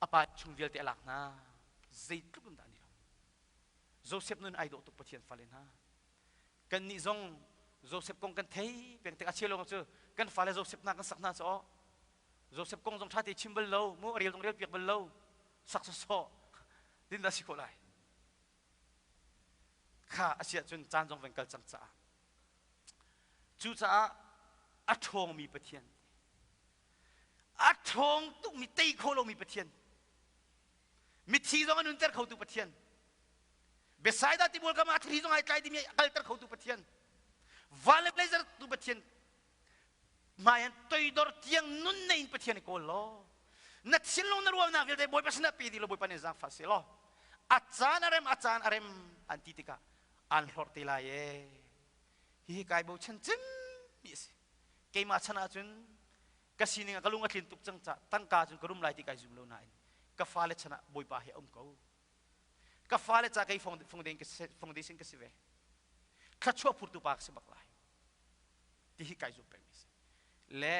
a pa chung vialte a lak hna zeitluk in dah ni lo Joseph nun ai dawh tuk Pathian fale hna kan nih zong Joseph kong kan thei peng tik a cheu lawng cu kan fale Joseph hna kan sak hna cu aw Joseph kong zong ṭha te chim bal lo mu rel zong rel piak bal lo sak sawsawh din dah si khawh lai kha a si ahcun caan zong van kal cang caah cucaah a ṭhawngmi Pathian a ṭhawng tukmi tei kho lomi Pathian mithi zong a nunter khotu Pathian Bethsaida tibual kam ah thli zong ai tlai dimi a kalter khotu Pathian van le blazer tu Pathian hmai toidor tiang nun nei in Pathian i kawl law na thinlung na ruahnak vialte Bawipa sinah pe dih law Bawipa nih zaangfah seh law a caan a rem a caan a rem an ti tikah aan hlorh te lai ee hihi kai bochan cemmi a si keimah chan ahcun ka sining ah ka lung a tlin tuk cang ca tangka cun ka rum lai ti kai zum lo nain ka fale chan ah Bawipa he a um ko ka fale ca kei foundation ka si ve thluachuah phurtu pa ka si bak lai ti hi kai zum pengmi si le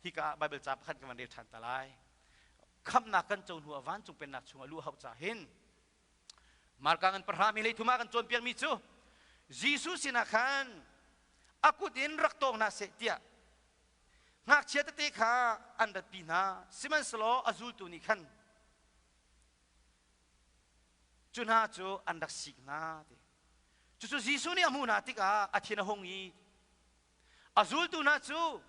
hika ah Bible ca pakhat kan van rel ṭhan ta lai khamhnak kan co hnu ah vancung pennak chungah luh hauh ca hin Marka ngan pahra mi lei thum ah kan cawnpiakmi cu Jesuh sinah khan. A kut in rak tawng hna seh tiah ngakchia tete kha an ratpi hna. Sihmanhsehlaw a zultu nih khan cu hna cu an rak sik hna ti. Cucu Jesuh nih a hmuh hna tikah a thin a hung i a zultu hna cu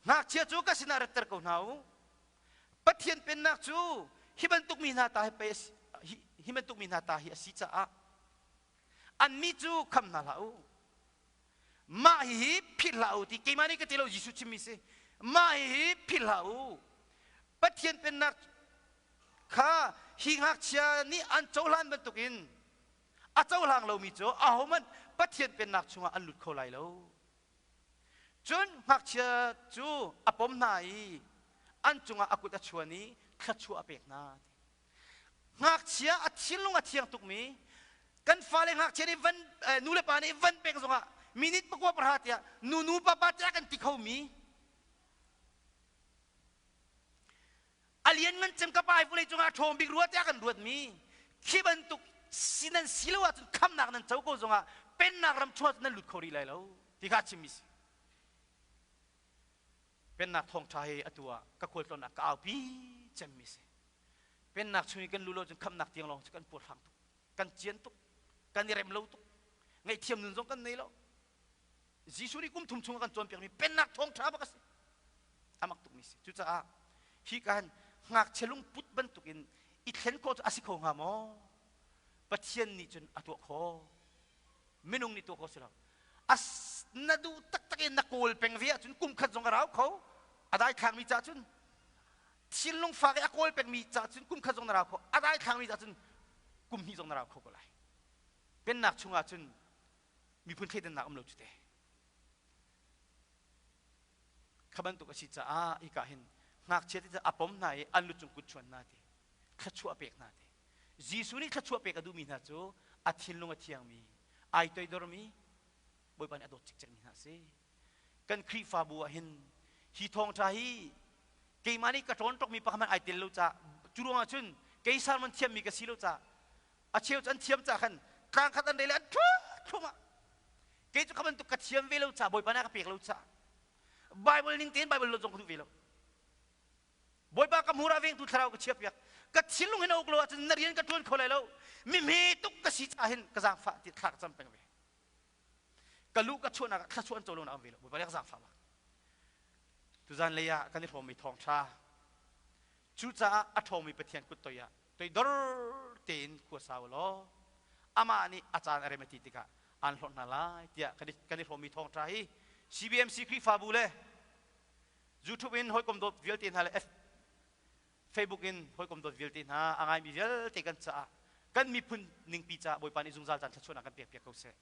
ngakchia cu ka sinah ratter ko hna u. Pathian pennak cu hi bantuk mi hna ta hi pei hi bantuk mi hna ta hi a si caah annih cu kham hna hlah u. Mah hihi philh hlah u ti keimah nih ka ti lo Jesuh chimmi si. Mah hihi philh hlah u. Pathian pennak kha hi ngakchia nih an cohlan bantukin a cohlang lomi cu ahohmanh Pathian pennak chungah an lut kho lai lo. Cun ngakchia cu a pom hna i an cungah a kut a chuan i thluachuah a pek hna. Ngakchia a thinlung a thiang tukmi kan fale ngakchia nih van nu le pa nih van pek zongah minute pakua pahra tiah nu nu papa tiah kan ti khomi a lianngan cem ka pa hi vawlei cungah a ṭhawng bik rua tiah kan ruatmi khi bantuk si nan si lo ahcun khamnak nan co ko zongah pennak ram chungah cun nan lut kho rih lai lo ti kha a chimmi si. Pennak thawngṭha hi atu ah ka khualtlawnnak ka aupi cemmi si. Pennak chung i kan luh lo cun khamnak tiang lawng cu kan puarhrang tuk, kan cian tuk, kan i rem lo tuk, ngaihthiam nun zong kan nei lo. Jesuh nih kum thum chung a kan cawnpiakmi pennak thawngṭha bak a si. A mak tukmi si. Cucaah hi ka han ngakchia lungput bantukin i thlen khawh cu a si kho hnga maw? Pathian nih cun a tuah khawh. Minung nih tuah khawh si lo. As na duh taktak in na kawl peng ve ahcun kum khat zong a rau kho. A daithlangmi caah cun thinlung fak i a kawl pengmi caah cun kum khat zong na rau kho. A daithlangmi caah cun kum hnih zong na rau kho ko lai. Pennak chungah cun miphun thleidannak um lo cu te. Kha bantuk a si caah hika hin ngakchia te a pom hna i an lu cung kut chuan hna ti thluachuah pek hna ti. Jesuh nih thluachuah pek a duhmi hna cu a thinlung a thiangmi, ai toidormi, Bawipa nih a dawt cikcekmi hna a si. Kan Khrihfabu ah hin hi thawngṭha hi keimah nih ka ṭawnṭokmi pakhat hmanh ai tel lo caah cu ruangah cun kei sermon thiammi ka si lo caah a cheu cu an thiam caah khan tlang khat an rel i an ṭhu thluahmah. Kei cu kha bantuk ka thiam ve lo caah Bawipa nih a ka pek lo caah Bible ning tein Bible lo zong ka duh ve lo. Bawipa ka hmur ah vengtu thlarau ka chiahpiak. Ka thinlung hin a uk lo ahcun na rian ka ṭuan kho lai lo. Mi hme tuk ka si caah hin ka zaangfah ti thla ka cam peng ve. Ka luh ka chuahnak ah thluachuah an co lo nak am ve lo. Bawipa nih ka zaangfah bak. Tuzan lei ah kan i hrawmmi thawngṭha. Cucaah a ṭhawngmi Pathian kut toi ah toidor tein khua sa u law amah nih a caan a rem a ti tikah aan hlorh hna lai tiah kan i hrawmmi thawngṭha hi CBMC Khrihfabu le YouTube in hawikom dawt vialte hna le Facebook in hawikom dawt vialte hna a ngaimi vialte kan caah kan miphun ningpi caah Bawipa nih zungzal caan thluachuahnak kan pek piak ko seh.